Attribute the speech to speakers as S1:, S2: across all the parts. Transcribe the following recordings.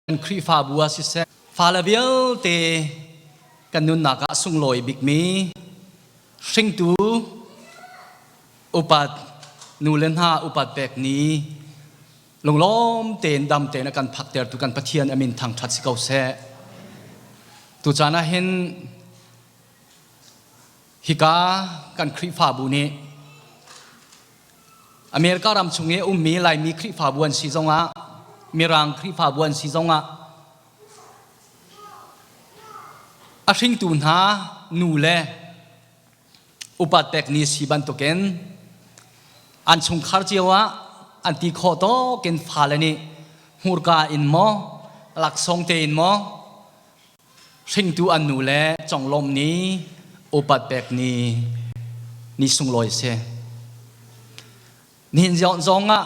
S1: Kan Khrihfabu ah siseh, fale vialte kan nunnak ah sunglawi bikmi hringtu upat nu le hna upat pek ni lunglawm tein dam tein a kan phaktertu kan Pathian a min thangṭhat si ko seh. Tucaan ah hin hika kan Khrihfabu nih America ram chung i a ummi Laimi Khrihfabu an si zongah Mirang Khrihfabu an si zongah a hringtu hna nu le upat pek ni si bantukin an chungkhar cio ah an ti khawh tawkin fale nih hmurka in maw laksawng tein maw hringtu an nu le conglawmh ni upat pek ni ni sunglawi si. Nihin zong ah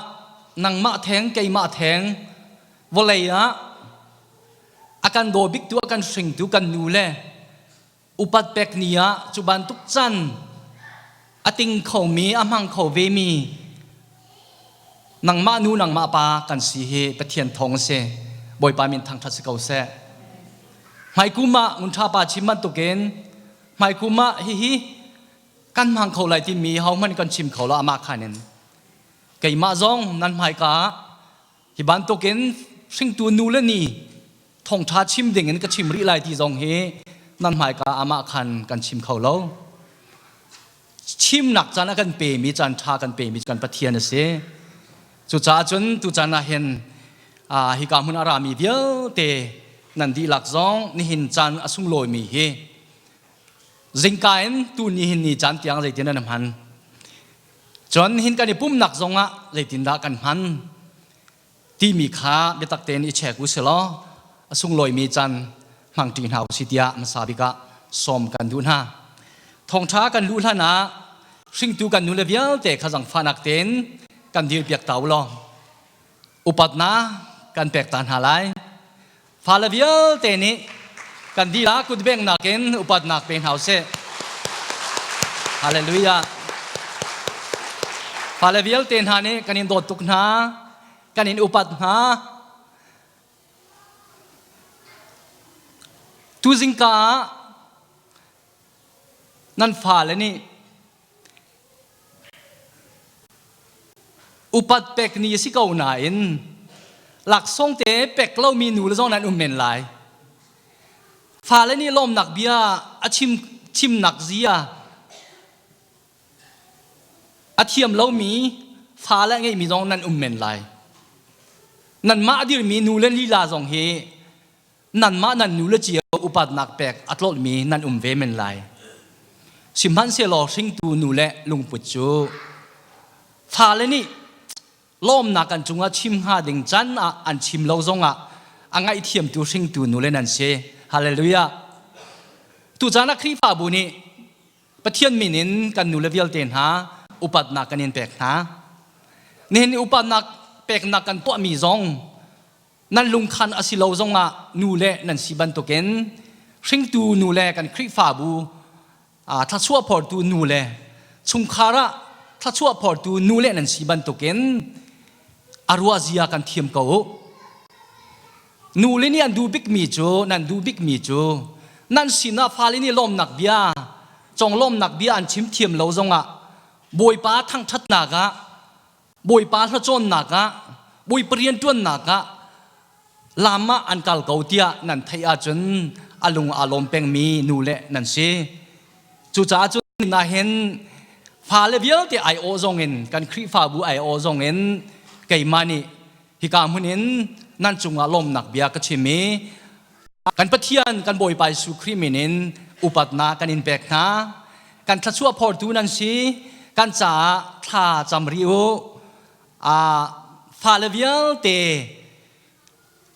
S1: nangmah theng keimah theng vawlei ah a kan daw biktu a kan hringtu kan nu le upat pek ni ah cu bantuk can a ting khomi a hmang kho vemi nangmah nu nangmah pa kan si hi Pathian thawng a si. Bawipa min thangṭhat si ko seh. Hmaikum ah ngun ṭha pa chim bantukin hmaikum ah hihi kan hmang kho lai timi hohmanh kan chim kho lo amah khan in keimah zong nan hmaika ah hi bantukin hringtu nu le ni thawngṭha chim ding in ka chim rih lai ti zong hi nan hmaika amah khan kan chim kho lo. Chimnak caan a kan pemi caan ṭha kan pemi kan Pathian a si. Cucaah cun tucaan ah hin hika hmun a rami vialte nan dihlak zong nihin caan a sunglawimi hi zingka in tu nihin ni caan tiang zeitin nan hman. Cun hin kan i pumnak zongah zeitindah kan hman timi kha biatak tein i check u silaw a sunglawimi caan hmangṭi hna u si tiah hmasa bik ah sawm kan duh hna. Thawngṭha kan luh hlan ah hringtu kan nule vialte kha zangfahnak tein kan dirpiak ta u law upatnak kan pek ta hna lai. Fale vialte nih kan dihlak kutbengnak in upatnak pe hna usih. Hallelujah. Fale vialte hna nih kan in dawt tuk hna, kan in upat hna. Tuzingka ah nan fale nih Upat pek ni a si ko nain laksawng te pek lomi nu le zong nan um men lai. Fale nih lawmnak bia a chim chimnak zia a thiam lomi fale a ngeimi zong nan um men lai. Nanmah a dirmi nu le lila zong hi nanmah nan nu le cio upatnak pek a tlolhmi nan um ve men lai. Sihmanhsehlaw hringtu nu le lungput cu fale nih lawmnak an cungah chim hnga ding can ah an chim lo zongah a ngaihthiamtu hringtu nu le nan si. Hallelujah. Tucaan ah Khrihfabu nih Pathian min in kan nule vialte hna upatnak kan in pek hna. Nihin ni upatnak peknak kan tuahmi zong nan lungkhan a si lo zongah nu le nan si bantukin hringtu nu le kan Khrihfabu thluachuah phortu nu le chungkhar ah thluachuah phortu nu le nan si bantukin a ruahzia kan thiam ko u. Nu le nih an duh bikmi cu nan duh bikmi cu nan sinah fale nih lawmnak bia conglawmnak bia an chim thiam lo zongah Bawipa thangṭhatnak ah Bawipa hlacawnnak ah Bawipa rianṭuannak ah lam ah an kal ko tiah nan theih ahcun a lung aa lawm pengmi nu le nan si. Cucaah cun nahin fale vialte aiawh zongin kan Khrihfabu aiawh zongin keimah nih hika hmun in nan cungah lawmnak bia ka chim i kan Pathian kan Bawipa Jesuh Khrih min in upatnak kan in pek hna. Kan thluachuah phortu nan si. Kan caah thla cam rih u. Fale vialte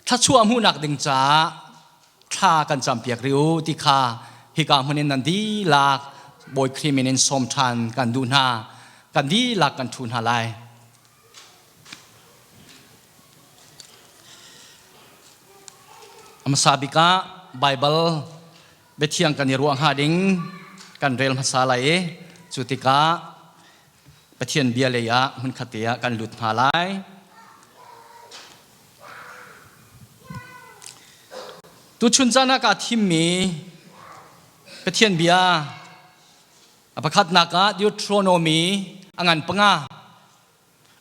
S1: thluachuah hmuhnak ding caah thla kan campiak rih u ti kha hika hmun in nan dihlak Bawi Khrih min in sawm ṭhan kan duh hna. Kan dihlak kan ṭhu hna lai. A hmasa bik ah Baibal biathiang kan i ruah hnga ding kan rel hmasa lai i cu tikah Pathian bia lei ah hmunkhat te ah kan lut hna lai. Tuchun caan ah kaa thimmi Pathian bia a pakhatnak ah Deuteronomy a ngan panga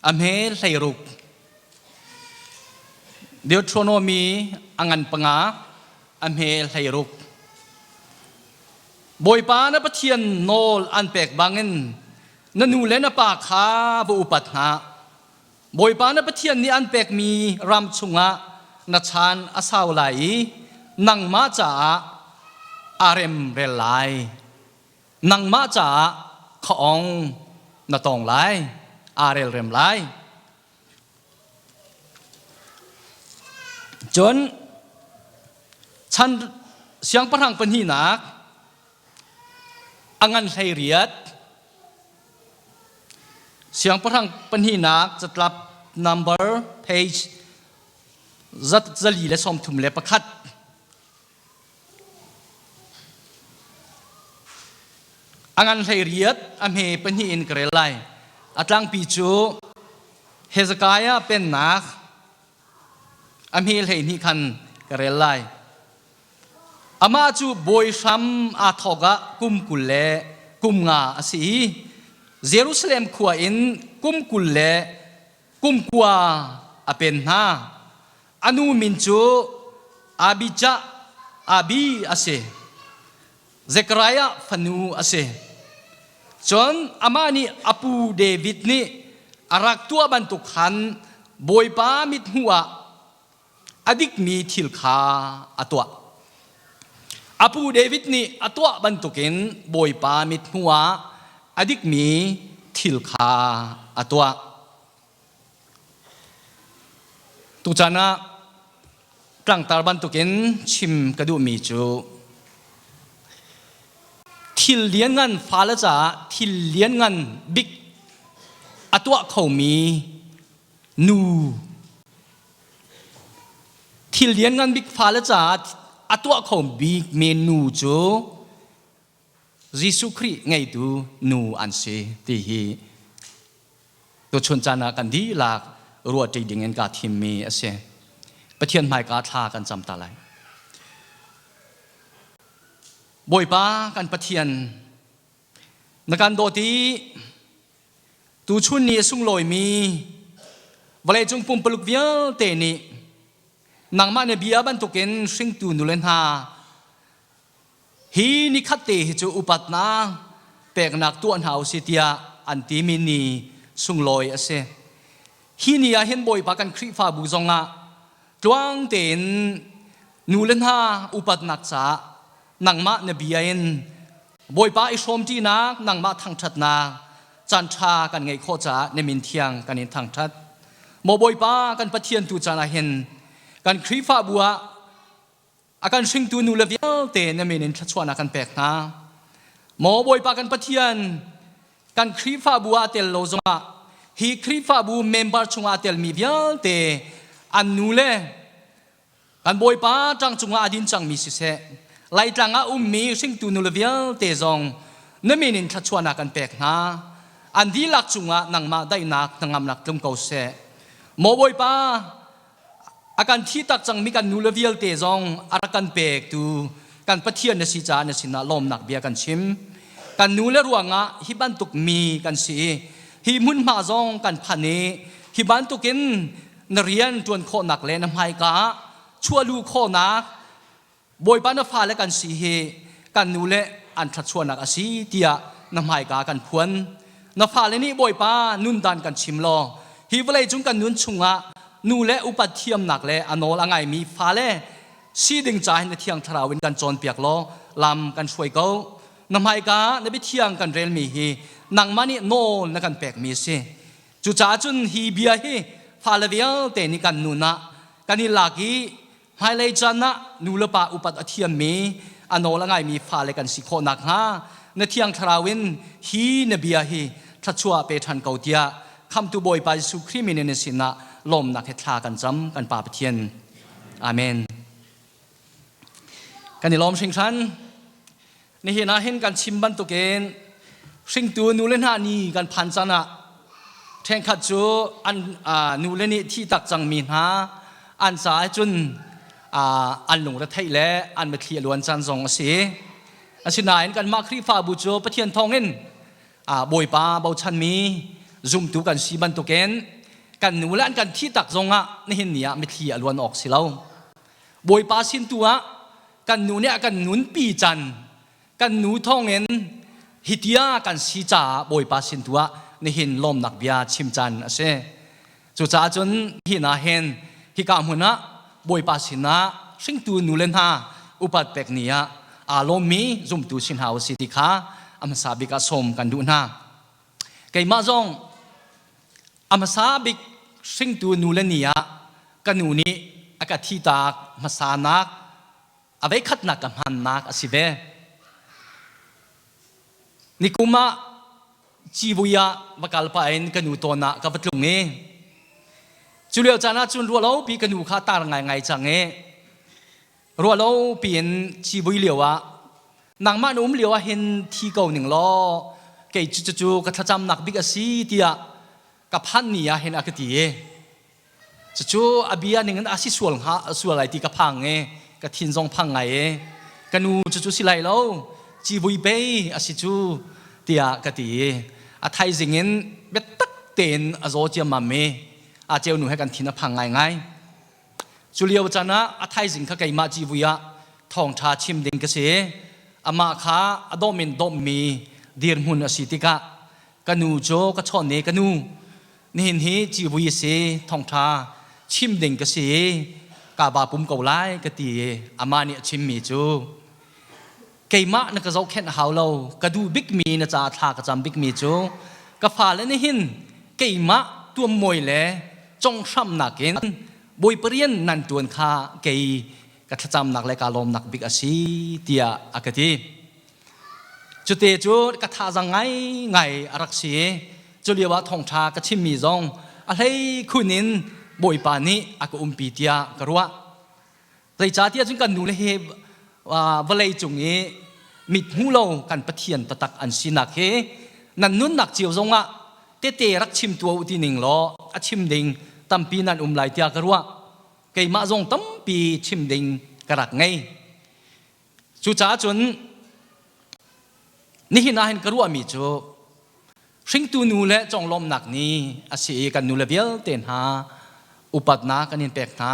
S1: a hme 16. Deuteronomy a ngan panga a hme 16. Bawipa na Pathian nawl an pek bangin na nu le na pa kha va upat hna. Bawipa na Pathian nih an pekmi ram chungah na chan a sau lai i nangmah caah aa remrel lai. Nangmah caah khaawng na tong lai, aa relrem lai. Cun chan siangpahrang pahnihnak a ngan 18 Siangpahrang pahnihnak catlap number page 431. A ngan 18 a hme pahnih in ka rel lai. A tlangpi cu Hezekiah pennak a hme 12 khan ka rel lai. Amah cu bawi hram aa thawk ah kum 20 le kum nga a si i Jerusalem khua in kum 20 le kum kua a pen hna. A nu min cu Abijah Abi a si. Zekhariah fanu a si. Cun amah nih a pu David nih a rak tuah bantuk khan Bawipa mithmuh ah a dikmi thil kha a tuah. A pu David nih a tuah bantukin Bawipa mithmuh ah a dikmi thil kha a tuah. Tuchan ah tlangtar bantukin chim ka duhmi cu thil lianngan fale caah thil lianngan bik a tuah khomi nu Thil lianngan bik fale caah a tuah kho bikmi nu cu Jesuh Khrih ngeitu nu an si ti hi tuchun caan ah kan dihlak ruahṭi ding in kaa thimmi a si. Pathian hmaika thla kan cam ta lai. Bawipa kan Pathian, na kan dawt i Tuchun ni a sunglawimi vawleicung pumpaluk vialte nih nangmah na bia bantukin hringtu nule hna hi nikhat te hi cu upatnak peknak tuah hna usih tiah an timi ni sunglawi a si. Hi ni ah hin Bawipa kan Khrihfabu zongah tluang tein nule hna upatnak caah nangmah na bia in Bawipa i hrawmṭinak nangmah thangṭhatnak caanṭha kan ngeih khawh caah na min thiang kan in thangṭhat. Maw Bawipa kan Pathian tu caan ah hin kan Khrihfabu ah a kan hringtu nu le vialte na min in thluachuahnak kan pek hna. Maw Bawipa kan Pathian kan Khrihfabu ah tel lo zongah hi Khrihfabu member chungah a telmi vialte an nu le Kan Bawipa ṭang cungah a din cangmi siseh, Laitlang ah ummi hringtu nule vialte zong na min in thluachuahnak kan pek hna. An dihlak cungah nangmah daihnak hnangamnak tlung ko seh. Maw Bawipa, a kan thi tak cangmi kan nule vialte zong a rak kan pektu kan Pathian na si caah na sinah lawmnak bia kan chim. Kan nule ruangah hi bantuk mi kan si i hi hmunhma zong kan phan i hi bantukin na rian ṭuan khawhnak le na hmaika ah chuahlu khawhnak Bawipa na fale kan si hi kan nu le an thluachuahnak a si tiah na hmaika kan phuan. Na fale nih Bawipa nundan kan chim law hi vawlei cung kan nun chungah nu le upat thiamnak le a nawl a ngaimi fale si ding ca hin na thiang thlarau in kan cawnpiak law lam kan hruai ko. Na hmaika na biathiang kan relmi hi nangmah nih nawl na kan pekmi a si. Cucaah cun hi bia hi fale vialte nih kan nun ah kan i lak i hmailei caan ah nu le pa upat a thiammi a nawl a ngaimi fale kan si khawh nakhnga na thiang thlarau in hi na bia hi thluachuah pe ṭhan ko tiah khamtu Bawipa Jesuh Khrih min in na sinah lawmnak he thla kan cam kan Pa Pathian. Amen. Kan i lawm hringhran. Nihin ah hin kan chim bantukin hringtu nule hna ni kan phan caan ah ṭhenkhat cu an nule nih thi tak cangmi hna an caah cun An lungretheih le an mitthli a luan caan zong a si. Asinain kanmah Khrihfabu cu Pathian thawngin Bawipa bochanmi zumtu kan si bantukin kan nu le an kan thih tak zongah nihin ni ah mitthli a luan awk si lo. Bawipa sin tu ah kan nu nih a kan nunpi can kan nu thawngin hitia kan si caah Bawipa sin tu ah nihin lawmnak bia chim caan a si. Cucaah cun hi hna hin hika hmun ah Bawipa sinah hringtu nu le hna upat pek ni ah aa lawmmi zumtu si hna usih ti kha a hmasa bik ah sawm kan duh hna. Keimah zong a hmasa bik hringtu nu le ni ah ka nu nih a ka thihtak hmasanak a veikhatnak ka hmannak a si ve. Nikum ah civui ah va kal pah in ka nu tawn ah ka va tlung i cu lio caan ah cun ruahlopi ka nu kha tar ngaingai cang i ruahlopi in civui lio ah nangmah na um lio ah hin thi ko ning law kei cu cucu ka thlacamnak bik a si tiah ka phan ni ah hin a ka ti i Cucu a bia ning in a si sual hnga sual lai ti ka phang i ka thin zong phang ngai i ka nu cucu si lai lo civui pei a si cu tiah ka ti i a thaizing in biatak tein a zaw ciammam i a ceu nu he kan thin a phang ngaingai. Cu lio caan ah a thaizing kha keimah civui ah thawngṭha chim ding ka si. Amah kha a dawm in dawmmi dirhmun a si tikah ka nu cu ka chawn i ka nu Nihin hi civui a si, thawngṭha chim ding ka si i kaa ba pum ko lai ka ti i amah nih a chimmi cu keimah na ka zohkhenh a hau lo, ka duh bikmi na caah thla ka cam bikmi cu ka fale nih hin keimah tuammawi le conghramnak in Bawipa rian nan ṭuan kha kei ka thlacamnak le kaa lawmnak bik a si tiah a ka ti. Cute cu ka thazang ngaingai a rak si i cu lio ah thawngṭha ka chimmi zong a hlei khun in Bawipa nih a ka umpi tiah ka ruah. Zeicahtiah cun kan nule hi vawlei cung i mit hmu lo kan Pathian taktak an sinak hi nan nunnak cio zongah tete rak chim tuah u ti ning law a chim ding tampi nan um lai tiah ka ruah. Keimah zong tampi chim ding ka rak ngei. Cucaah cun nihin ah hin ka ruahmi cu hringtu nu le conglawmhnak ni a si i kan nule vialte hna upatnak kan in pek hna.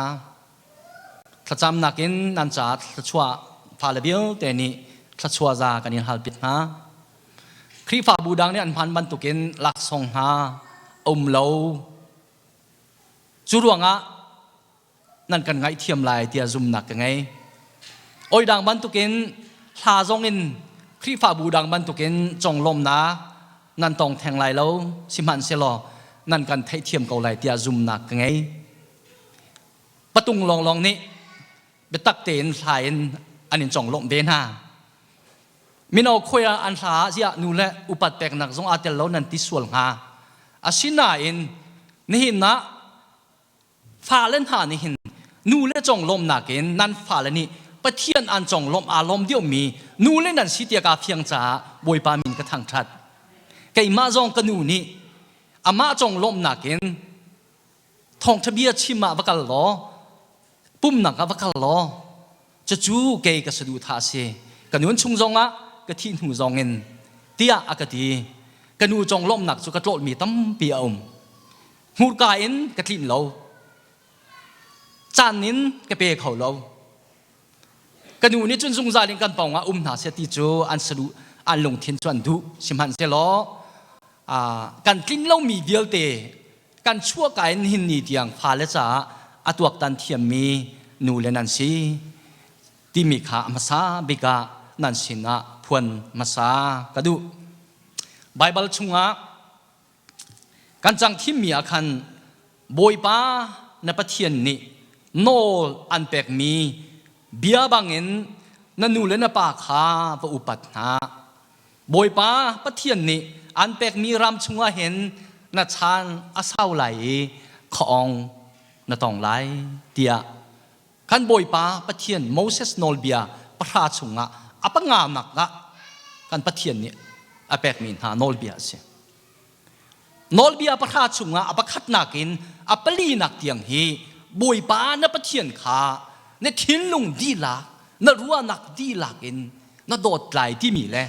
S1: Thlacamnak in nan caah thluachuah fale vialte nih thluachuah za kan in halpiak hna. Khrihfabu dang nih an hman bantukin laksawng hna a um lo. Cu ruangah nan kan ngaihthiam lai tiah zumnak ka ngei. Oi dang bantukin hla zong in Khrihfabu dang bantukin conglawmnak nan tong theng lai lo sihmanhsehlaw nan kan theihthiam ko lai tiah zumnak ka ngei. Patung lawnglawng nih biatak tein hla in an in conglawmh ve hna. Mino khoi ah an hla ah ziah nu le upat peknak zong aa tel lo nan ti sual hnga. Asinain nihin ah Fale hna nih hin nu le conglawmhnak in nan fale nih Pathian an conglawmh aa lawm deuhmi nu le nan si tiah kaa fiang caah Bawipa min ka thangṭhat. Keimah zong ka nu nih amah conglawmhnak in thawngṭha bia chim ah va kal law pumnak ah va kal law cucu kei ka saduhthah a si. Ka nun chung zongah ka thih hnu zongin tiah a ka ti. Ka nu conglawmhnak cu ka tlawlhmi tampi a um. Hmurka in ka tlinh lo. Caan in ka pe kho lo. Ka nu nih cun zungzal in kan pawng ah um hna seh ti cu an saduh an lungthin cu an duh. Sihmanhsehlaw kan tlin lomi vialte kan chuahka in hin ni tiang fale caah a tuaktan thiammi nu le nan si timi kha a hmasa bik ah nan sinah phuan hmasa ka duh. Baibal chungah Kan cang thimmi ah khan Bawipa na Pathian nih nawl an pekmi bia bangin na nu le na pa kha va upat hna. Bawipa Pathian nih an pekmi ram chungah hin na chan a sau lai i khuaawng na tong lai tiah kan Bawipa Pathian Moses nawlbia pahra chungah a panganak ah kan Pathian nih a pekmi hna nawlbia a si. Nawlbia pahra chungah a pakhatnak in a palinak tiang hi Bawipa na Pathian kha na thinlung dihlak, na ruahnak dihlak in na dawt lai timi le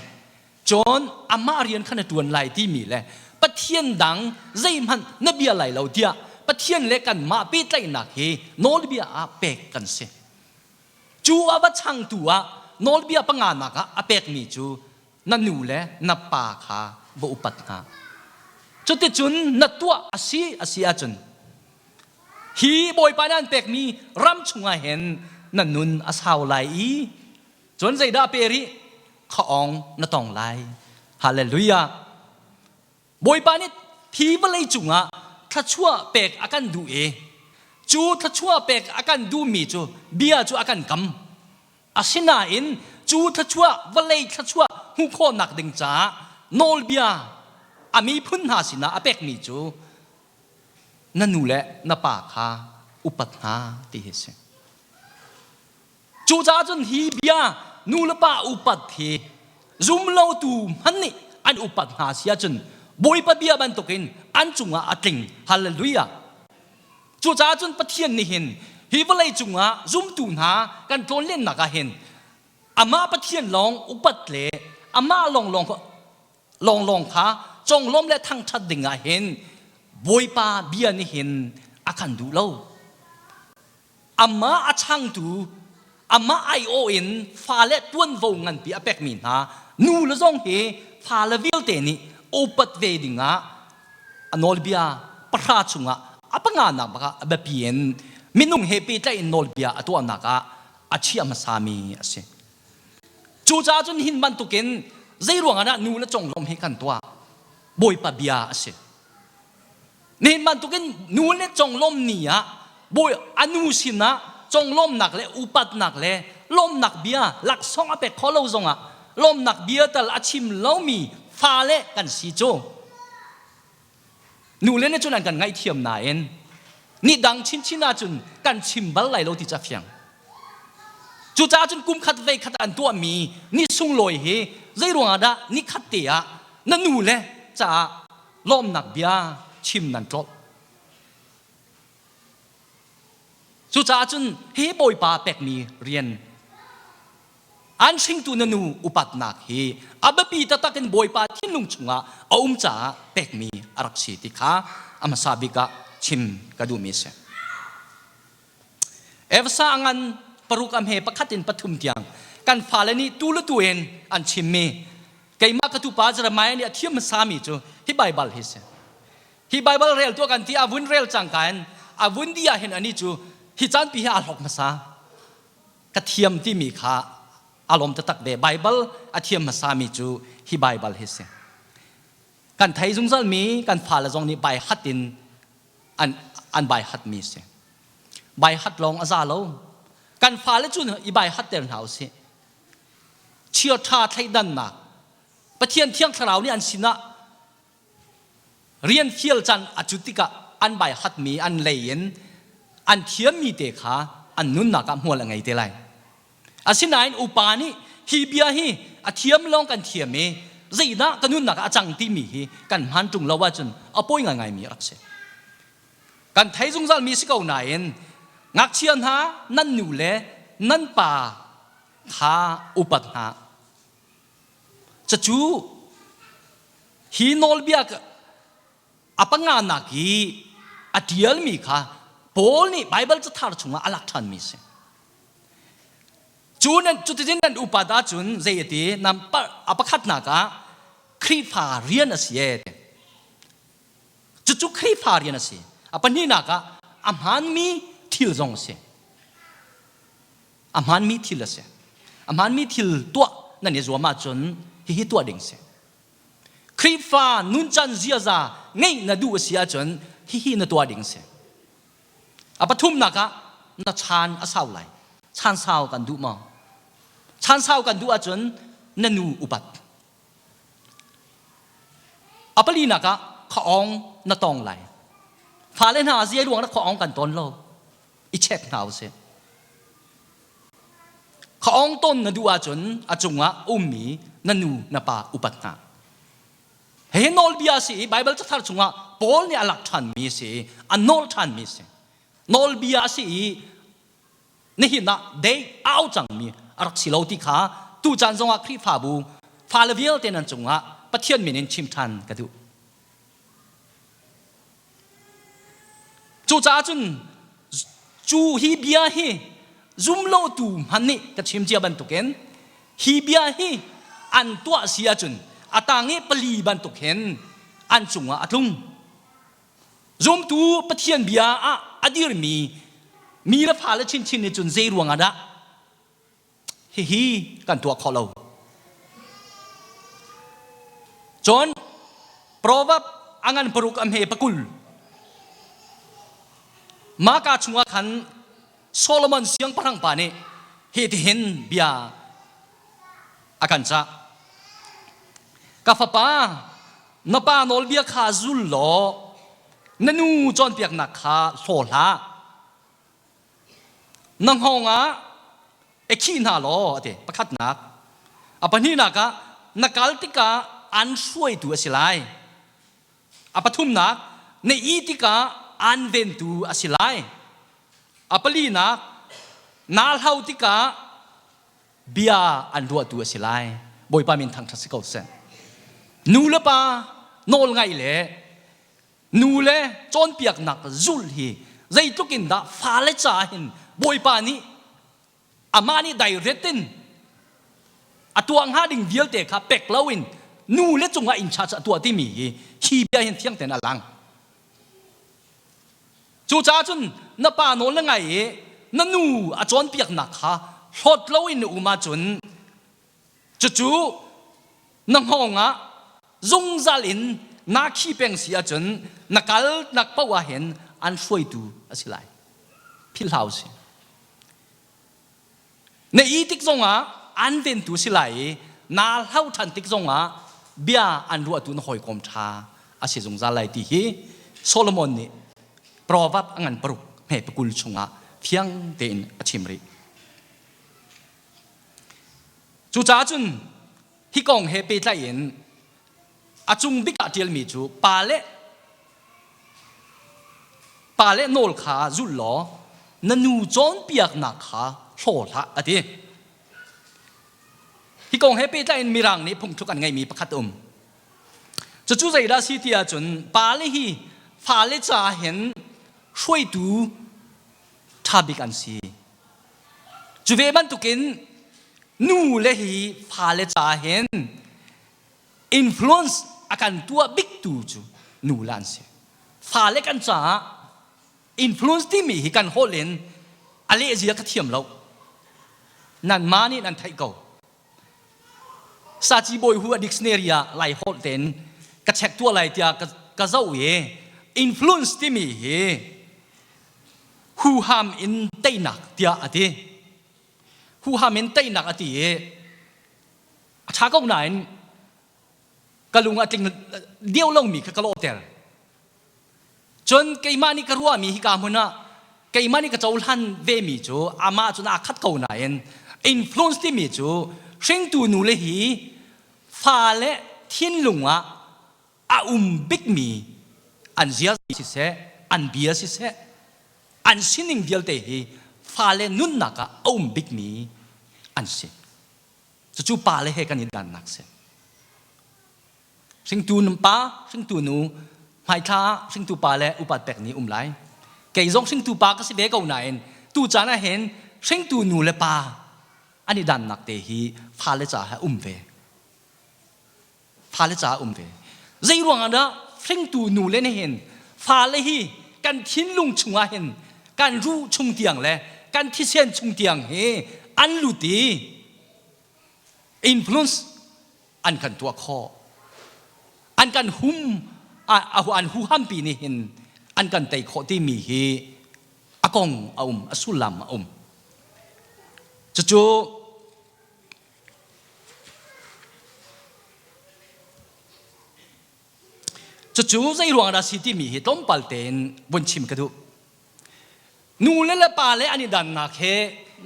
S1: cun amah rian kha na ṭuan lai timi le Pathian dang zeihmanh na bia lai lo tiah Pathian le kanmah pehtlaihnak hi nawlbia ah pek kan si. Cu a va changtu ah nawlbia panganak ah a pekmi cu na nu le na pa kha va upat hna. Cuticun na tuah a si a si ahcun hi Bawipa nih an pekmi ram chungah hin na nun a sau lai i cun zeidah pe rih khaawng na tong lai. Hallelujah. Bawipa nih hi vawlei cungah thluachuah pek a kan duh i cu thluachuah pek a kan duhmi cu bia cu a kan kam. Asinain cu thluachuah vawlei thluachuah hmuh khawhnak ding caah nawlbia a miphun hna sinah a pekmi cu na nu le na pa kha upat hna ti hi a si. Cucaah cun hi bia nu le pa upat hi zumlotu hmanh nih an upat hna si ahcun Bawipa bia bantukin an cungah a tling. Hallelujah. Cucaah cun Pathian nih hin hi vawlei cungah zumtu hna kan tlawnlennak ah hin amah Pathian lawng upat le amah lawnglawng lawnglawng kha conglawm le thangṭhat ding ah hin Bawipa bia nih hin a kan duh lo. Amah a changtu, amah aiawh in fale ṭuanvo nganpi a pekmi hna nu le zong hi fale vialte nih upat ve dingah a nawlbia pahra chungah a panganak bak ah a biapi in minung he pehtlaih in nawlbia a tuahnak ah a chiah hmasami a si. Cucaah cun hin bantukin zei ruangah dah nu le conglawmh hi kan tuah? Bawipa bia a si. Nihin bantukin nu le conglawm ni ah bawi a nu sinah conglawmnak le upatnak le lawmnak bia laksawng a pek khawh lo zongah lawmnak bia tal a chim lomi fale kan si cu nule nih cun an kan ngaihthiam nain ni dang chinchin ahcun kan chim bal lai lo ti ca fiang. Cucaah cun kum khat vei khat an tuahmi ni sunglawi hi zei ruangah dah ni khat te ah na nu le caah lawmnak bia chim nan tlolh. Cucaah cun hi Bawipa pekmi rian an hringtu na nu upatnak hi a biapi taktak in Bawipa thinlung chungah a um caah pekmi a rak si ti kha a hmasa bik ah chim ka duhmi a si. Efesa a ngan paruk a hme pakhat in pathum tiang kan fale nih tu le tu in an chimmi keimah ka tupa Jeremiah nih a thiam hmasami cu hi Baibal hi si. Hi Baibal rel tuah kan ti a vun rel cangka in a vun di ah hin ani cu hi caanpi hi aa hlok hmasa. Ka thiam timi kha a lawm taktak ve. Baibal a thiam hmasami cu hi Baibal hi si. Kan thei zungzalmi kan fale zong nih bai hat in an, an bai hatmi a si. Bai hat lawng a za lo. Kan fale cu i bai hatter hna usih. Chia ṭha thleidannak Pathian Thiang Thlarau nih an sinah rian fial can a cut tikah an bai hatmi an lei in an thiammi te kha an nunnak ah hmual a ngei te lai. Asinain upa nih hi bia hi a thiam lawng kan thiam i zeidah ka nunnak ah a cang timi hi kan hmaan ṭung lo ahcun a pawi ngaingaimi a rak si. Kan thei zungzalmi si ko nain ngakchia hna nan nu le nan pa kha upat hna. Cucu hi nawlbia a panganak i a ṭialmi kha Paul nih Baibal cathar chungah a lak ṭhanmi a si. Cu nan cuticun nan upat ahcun zei a ti nam a pakhatnak ah Khrihfa rian a si ee ti. Cucu Khrihfa rian a si. A pahnihnak ah a hmaanmi thil zong a si. A hmaanmi thil a si. A hmaanmi thil tuah nan i zuam ahcun hihi tuah ding si. Khrihfa nuncan ziaza ngeih na duh a si ahcun hihi na tuah ding si. A pathumnak ah na chan a sau lai. Chan sau kan duh maw? Chan sau kan duh ahcun na nu upat. A palinak ah khaawng na tong lai. Fale hna zia ruang na khaawng kan ton lo. I check hna usih. Khaawng ton na duh ahcun a cungah ummi na nu na pa upat hna. Hihi nawlbia a si i Baibal cathar chungah Paul nih a lak ṭhanmi a si i a nawl ṭhanmi a si. Nawlbia a si i Nihin ah dei au cangmi a rak si lo ti kha tu caan zongah Khrihfabu fale vialte nan cungah Pathian min in chim ṭhan ka duh. Cucaah cun cu hi bia hi zumlotu hmanh nih ka chim cia bantukin hi bia hi an tuah si ahcun a tang i pali bantuk hin an cungah a tlung. Zumtu Pathian bia ah a dirmi mi le fale chinchin nih cun zei ruangah dah hihi kan tuah khawh lo. Cun Proverb a ngan paruk a hme pakul Maka chungah khan Solomon siangpahrang pa nih hitihin bia a kan cah. Ka fapa, na pa nawlbia kha zul law na nu cawnpiaknak kha hlaw hlah. Na hngawng ah i khih hna law a ti. Pakhatnak. A pahnihnak ah na kal tikah an hruaitu a si lai. A pathumnak, na ih tikah an ventu a si lai. A palinak, naa hlau tikah bia an ruahtu a si lai. Bawipa min thangṭhat si ko seh. Nu le pa nawl ngaih le nu le cawnpiaknak zulh hi zeitluk in dah fale ca hin Bawipa nih amah nih dairet in a tuah hnga ding vialte kha pek loin nu le cungah in charge a tuah timi hi hi bia hin fiang tein a lang. Cucaah cun na pa nawl na ngai i na nu a cawnpiaknak kha hlawt loin na um ahcun cucu na hngawng ah zungzal in naa khi peng si ahcun na kalnak paoh ah hin an hruaitu a si lai. Philh hlah usih. Na ih tik zongah an ventu si lai i naa hlau ṭhan tik zongah bia an ruahtu na hawikom ṭha a si zungzal lai ti hi Solomon nih Proverb a ngan paruk hme pakul chungah fiang tein a chim rih. Cucaah cun hi kong he pehtlaih in a cung bik ah ṭialmi cu pa le pa le nawl kha zul law na nu cawnpiaknak kha hlaw hlah a ti. Hi kong he pehtlai in Mirang nih phungthluk an ngeihmi pakhat um. Cucu zeidah si ti ahcun pale hi fale ca hin hruaitu ṭha bik an si. Cu ve bantukin nu le hi fale ca hin influence a kan tuah biktu cu nu le an si. Fale kan caah influence timi hi kan holh in a lehzia ka thiam lo. Nanmah nih nan theih ko. Saci bawi hu a dictionary ah lai holh tein ka check tuah lai tiah ka, ka zoh i influence timi hi huham in teinak tiah a ti. Huham in teinak a ti i A ṭha ko nain ka lung a tling deuh lomi kha ka lawhter. Cun keimah nih ka ruahmi hika hmun ah keimah nih ka cohlan vemi cu amah cun aa khat ko nain influence timi cu hringtu nule hi fale thinlung ah a um bikmi an zia siseh an bia siseh an sining vialte hi fale nunnak ah a um bikmi an si. Cucu pale he kan i dannak si. Hringtu pa, hringtu nu, hmaithla ah hringtu pa le upat pek ni um lai. Kei zong hringtu pa ka si ve ko nain tu caan ah hin hringtu nu le pa an i dannak te hi fale caah um ve. Fale caah um ve. Zei ruangah dah hringtu nu le nih hin fale hi kan thinlung chungah hin kan ruh chung tiang le kan thisen chung tiang hi an lut i influence an kan tuah khawh. An kan hum an huhampi nih hin an kan tei khawh timi hi a kong a um, a sullam a um. Cucu Cucu zei ruang dah si timi hi tlawmpal tein vun chim ka duh. Nu le le pa le an i dannak he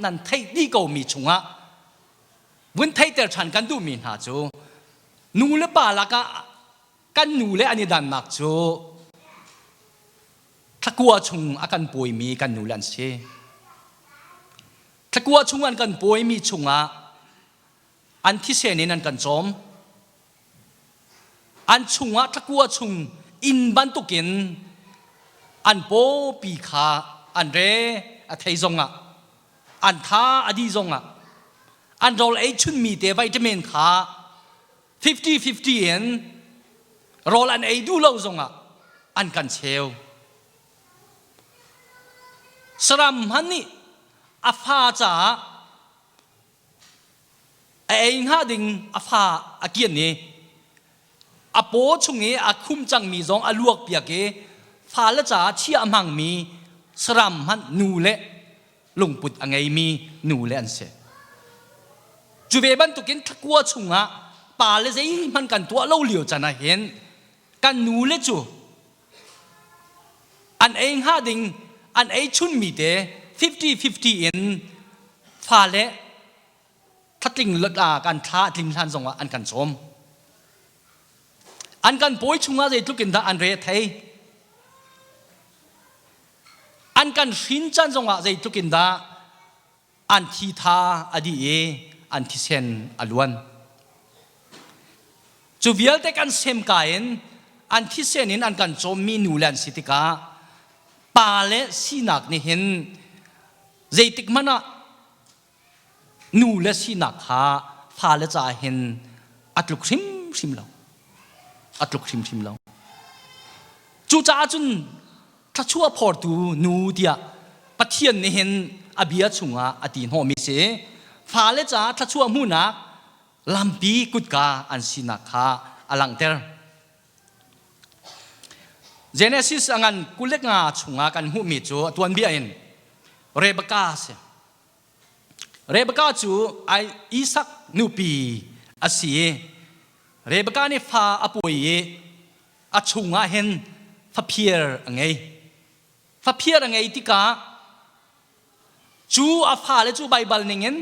S1: nan theih dih ko mi chungah vun theihter ṭhan kan duhmi hna cu nu le pa lakah kan nu le an i dannak cu thlakua chung a kan pawimi kan nu le an si. Thlakua chung an kan pawimi chungah an thisen in an kan cawm. An chungah thlakua chung inn bantukin an pawpi kha an re a thei zongah an tha a di zongah an rawl ei chunmi te vitamin kha 50-50 in rawl an ei duh lo zongah an kan cheu. Saram hmanh nih a fa caah a ei hnga ding a fa a kian i a paw chung i a khum cangmi zong a luak piak i fale caah chia a hmangmi saram hmanh nu le lungput a ngeimi nu le an si. Cu ve bantukin thlakua chungah pa le zeihmanh kan tuah lo lio can ah hin kan nu le cu An ei hnga ding an ei chunmi te 50-50 in fale thlating kan thla a tling hlan zongah an kan cawm. An kan pawi chungah zeitluk in dah an re a thei. An kan hrin can zongah zeitluk in dah an thi tha a dih i an thisen a luan. Cu vialte kan semka in an thisen in an kan cawmmi nu le an si tikah pa le sinak nih hin zeitik hmanh ah nu le sinak kha fale caah hin a tluk hrimhrim lo. A tluk hrimhrim lo. Cucaah cun thluachuah phortu nu tiah Pathian nih hin a bia chungah a ti hnawhmi si. Fale caah thluachuah hmuhnak lampi kutka an sinak kha a langhter. Genesis a ngan 25 chungah kan hmuhmi cu a tuanbia in Rebekah a si. Rebekah cu Isak nupi a si i Rebekah nih fa a pawi i a chungah hin faphir a ngei. Faphir a ngei tikah cu a fale cu Baibal ningin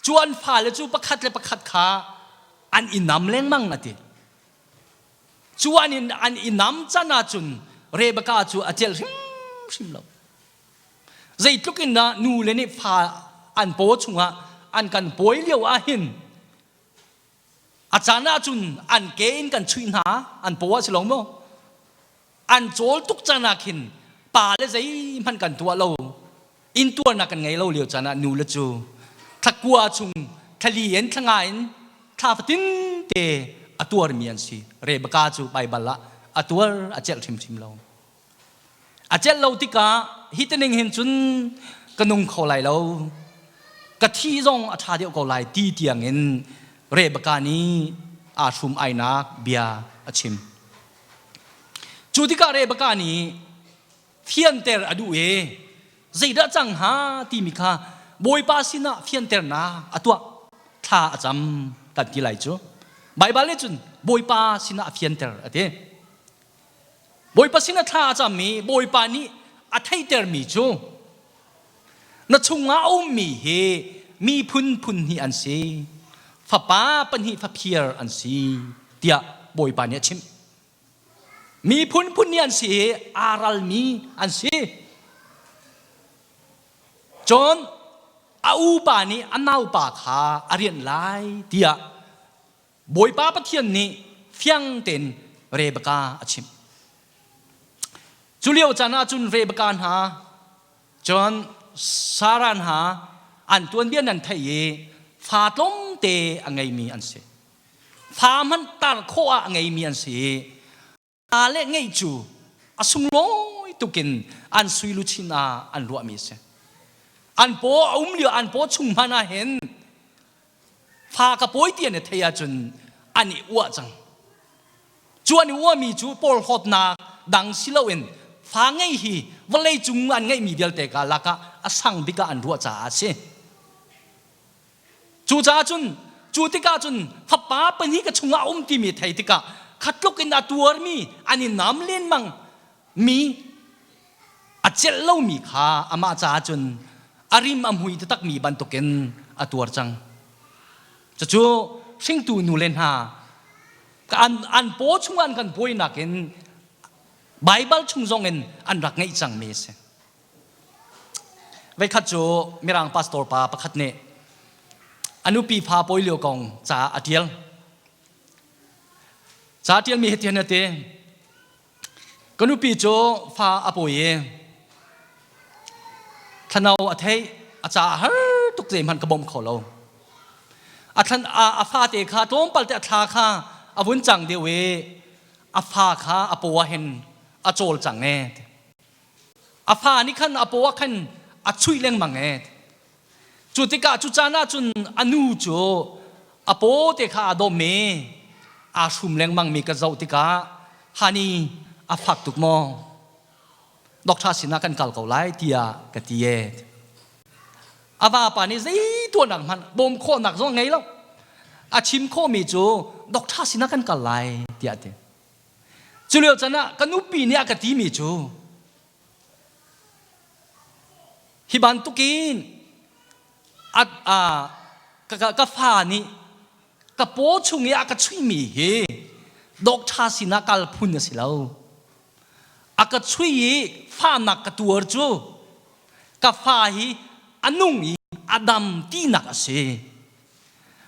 S1: cu an fale cu pakhat le pakhat kha an i nam lengmang a ti. Cu an in an i nam can ahcun Rebekah cu a celh hrimhrim lo. Zeitluk in dah nu le nih fa an paw chungah an kan pawi lio ah hin A caan ahcun an ke in kan chuih hna, an paw ah si lo maw? An cawl tuk caan ah khin pa le zeihmanh kan tuah lo, intuarnak kan ngei lo lio caan ah nu le cu thlakua chung thlali in thlanga in thla fatin te a tuarmi an si. Rebecca cu Baibal ah a tuar a celh hrimhrim lo. A celh lo tikah hi tining hin cun ka nung kho lai lo. Ka thi zong a ṭha deuh ko lai ti tiangin Rebekah nih aa hrum ainak bia a chim. Cu tikah Rebekah nih fianter a duh i zeidah cang hnga timi kha Bawipa sinah fianternak a tuah thla a cam kan ti lai cu. Baibal nih cun Bawipa sinah a fianter a ti. Bawipa sinah thla a cam i Bawipa nih a theihtermi cu na chungah a ummi hi miphun phun hnih an si, fapa pahnih faphir an si tiah Bawipa nih a chimh. Miphun phun hnih an si i aa ralmi an si. Cun a upa nih a naupa kha a rianh lai tiah Bawipa Pathian nih fiang tein Rebekah a chimh. Cu lio caan ah cun Rebekah hna, cun Sarah hna an tuanbia nan theih i fa tlawmte a ngeimi an si. Fa hmanh tar khawh ah a ngeimi an si i Fa le ngeih cu a sunglawi tukin an sui luchin ah an ruahmi a si. An paw a um lio an paw chung hmanh ah hin fa ka pawi ti an i theih ahcun an i uah cang. Cu an i uahmi cu porhlawtnak dang si loin fa ngei hi vawlei cung an ngeihmi vialte ka lakah a sang bik ah an ruah caah a si. Cucaah cun cu tikah cun fapa pahnih ka chungah a um timi thei tikah khatluk in a tuarmi an i nam lenmang mi a celh lomi kha amah caah cun a rim a hmui taktakmi bantukin a tuar cang. Cucu hringtu nu le hna an, an paw chungah an kan buainak in Baibal chung zongin an rak ngeih cangmi a si. Veikhat cu Mirang pastor pa pakhat nih a nupi fa pawi lio kong ca a ṭial. Ca ṭialmi hitihin a ti. Ka nupi cu fa a pawi i thlano a theih, a ca a har tuk zeihmanh ka bawmh kho lo. A thlan a, a fate kha tlawmpal te a thla kha a vun cang deuh i a fa kha a paw ah hin a cawl cang ee. A fa nih khan a paw ah khan a chuih lengmang ee. Cu tikah cu caan ah cun a nu cu a paw te kha aa dawm i aa hrum lengmangmi ka zoh tikah honey a fak tuk maw? Doctor sinah kan kal ko lai tiah ka ti ee. A vapa nih zei tuahnak hmanh bawm khawhnak zong a ngei lo. A chim khawhmi cu doctor sinah kan kal lai tiah a ti. Cu lio can ah ka nupi nih a ka timi cu Hi bantukin a, a, ka, ka, ka fa nih ka paw chung i a ka chuihmi hi doctor sinah kal phun a si lo. A ka chuih i fahnak ka tuar cu ka fa hi a nung i a dam tinak a si.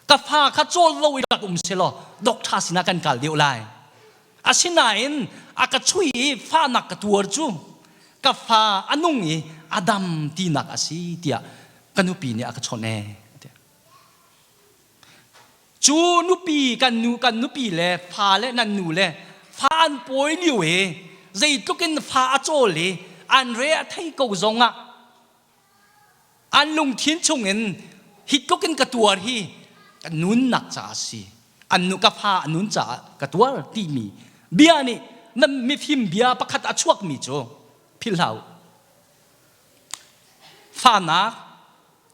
S1: Ka fa kha cawl lo i rak um selaw doctor sinah kan kal deuh lai. Asinain a ka chui i fahnak ka tuar cu ka fa a nung i a dam tinak a si tiah ka nupi nih a ka chawnh ee. Cu nupi kan nu kan nupi le fa le nan nu le fa an pawi lio i zeitluk in fa a cawl i an re a thei ko zongah An lungthin chungin hi tluk in ka tuar hi ka nunnak caah a si. An nu ka fa a nun caah ka tuar timi bia nih na mifim bia pakhat a chuakmi cu philh hlah u. Fahnak,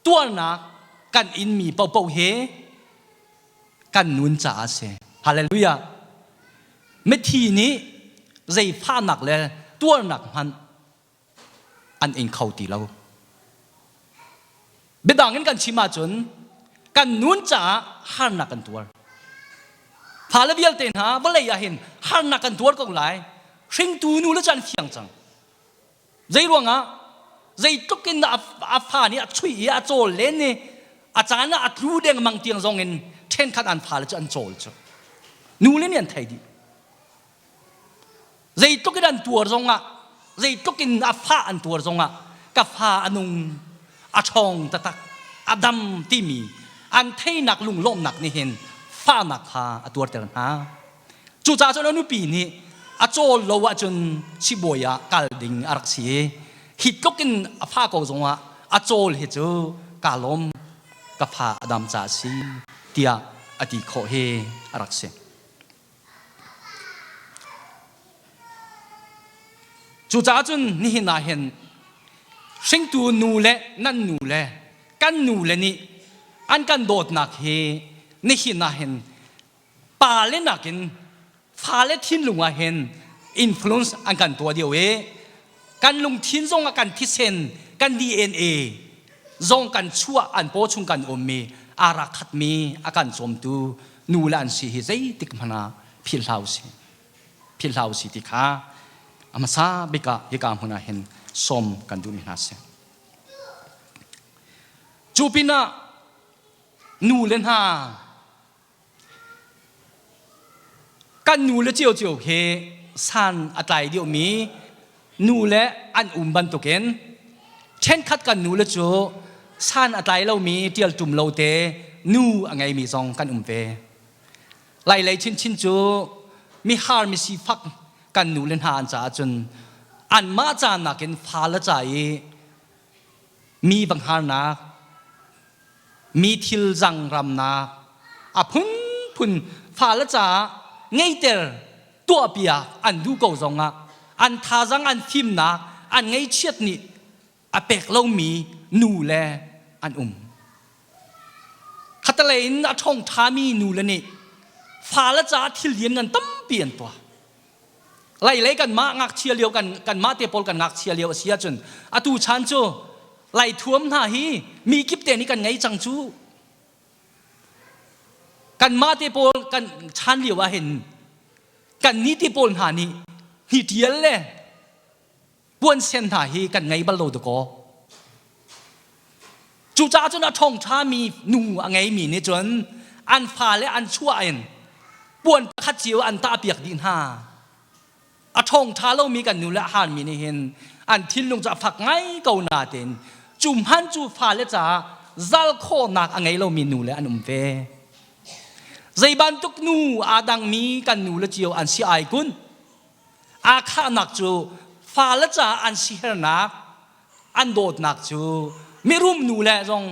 S1: tuarnak kan inmi paohpaoh hi kan nun caah a si. Hallelujah. Mithi nih zei fahnak le tuarnak hmanh an ing kho ti lo. Biadang in kan chim ahcun kan nun caah harnak kan tuar. Fale vialte hna vawlei ah hin harnak kan tuar ko lai. Hringtu nu le cu an fiang cang. Zei ruangah zeitluk in a fa nih a chuih i a cawl len i a caan ah a tlu dengmang tiang zong in ṭhenkhat an fale cu an cawl cu. Nu le nih an thei dih. Zeitluk in an tuar zongah, zeitluk in a fah an tuar zongah ka fa a nung, a ṭhawng taktak, a dam timi an theinak lunglawmhnak nih hin fahnak kha a tuarter hna. Cucaah cun a nupi nih a cawl lo ahcun sibawi ah kal ding a rak si i hi tluk in a fa ko zongah a cawl hi cu kaa lawm ka fa a dam caah a si tiah a ti khawh hi a rak si. Cucaah cun nihin ah hin hringtu nu le nan nu le kan nu le nih an kan dawtnak hi nihin ah hin pale nakin fale thinlung ah hin influence an kan tuah deuh i kan lungthin zong ah kan thisen kan DNA zong kan chuah an paw chung kan ummi aa rak khatmi a kan cawmtu nu le an si hi zeitik hmanh ah philh hlah usih philh hlah usih ti kha a hmasa bik ah hika hmun ah hin sawm kan duhmi hna si. Cu pinah nu le hna Kan nu le ciocio hi san a tlai deuhmi nu le an um bantukin ṭhenkhat kan nu le cu san a tlai lomi ṭialṭum lo te nu a ngeimi zong kan um ve. Lailei chinchin cu mihar misifak kan nu le hna an caah cun anmah ca nakin fale ca i mi va hngarnak mi thil zangramnak a phunphun fale caah ngeiter tuahpiak an duh ko zongah an thazang an fimnak an ngeichiat nih a pek lomi nu le an um. Khatalei in a ṭhawng ṭhami nu le nih fale caah thil lianngan tampi an tuah. Lailei kanmah ngakchia lio kan kanmah te pawl kan ngakchia lio a si ahcun atu chan cu Laithuam hna hi mi kip te nih kan ngei cang cu. Kanmah te pawl kan chan lio ah hin kan ni te pawl hna nih hnitial le puansen hna hi kan ngei bal lo dakaw. Cucaah cun a ṭhawngṭhami nu a ngeimi nih cun an fale an chuah in puan pakhat cio an tahpiak dih hna. A ṭhawngṭha lomi kan nu le a hanmi nih hin an thinlung cu a fak ngai ko nain cu hmanh cu fale caah zal khawhnak a ngei lomi nu le an um ve. Zei bantuk nu aa dangmi kan nu le cio an si ai kun. Aa khahnak cu fale caah an sihernak an dawtnak cu mirum nu le zong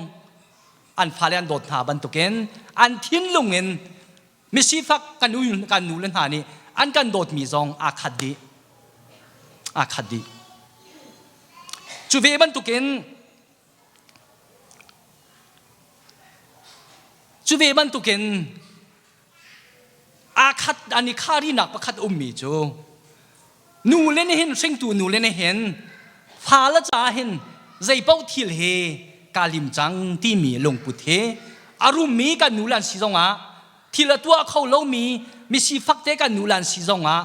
S1: an fale an dawt hna bantukin an thinlung in misifak kan u kan nu le hna nih an kan dawtmi zong aa khat dih aa khat dih cu ve bantukin cu ve bantukin aa khat an i kharinak pakhat ummi cu nu le nih hin hringtu nu le nih hin fale caah hin zeipaoh thil hi kaa lim cang timi lungput hi a rummi kan nu le an si zongah thil a tuah kho lomi misifak te kan nu le an si zongah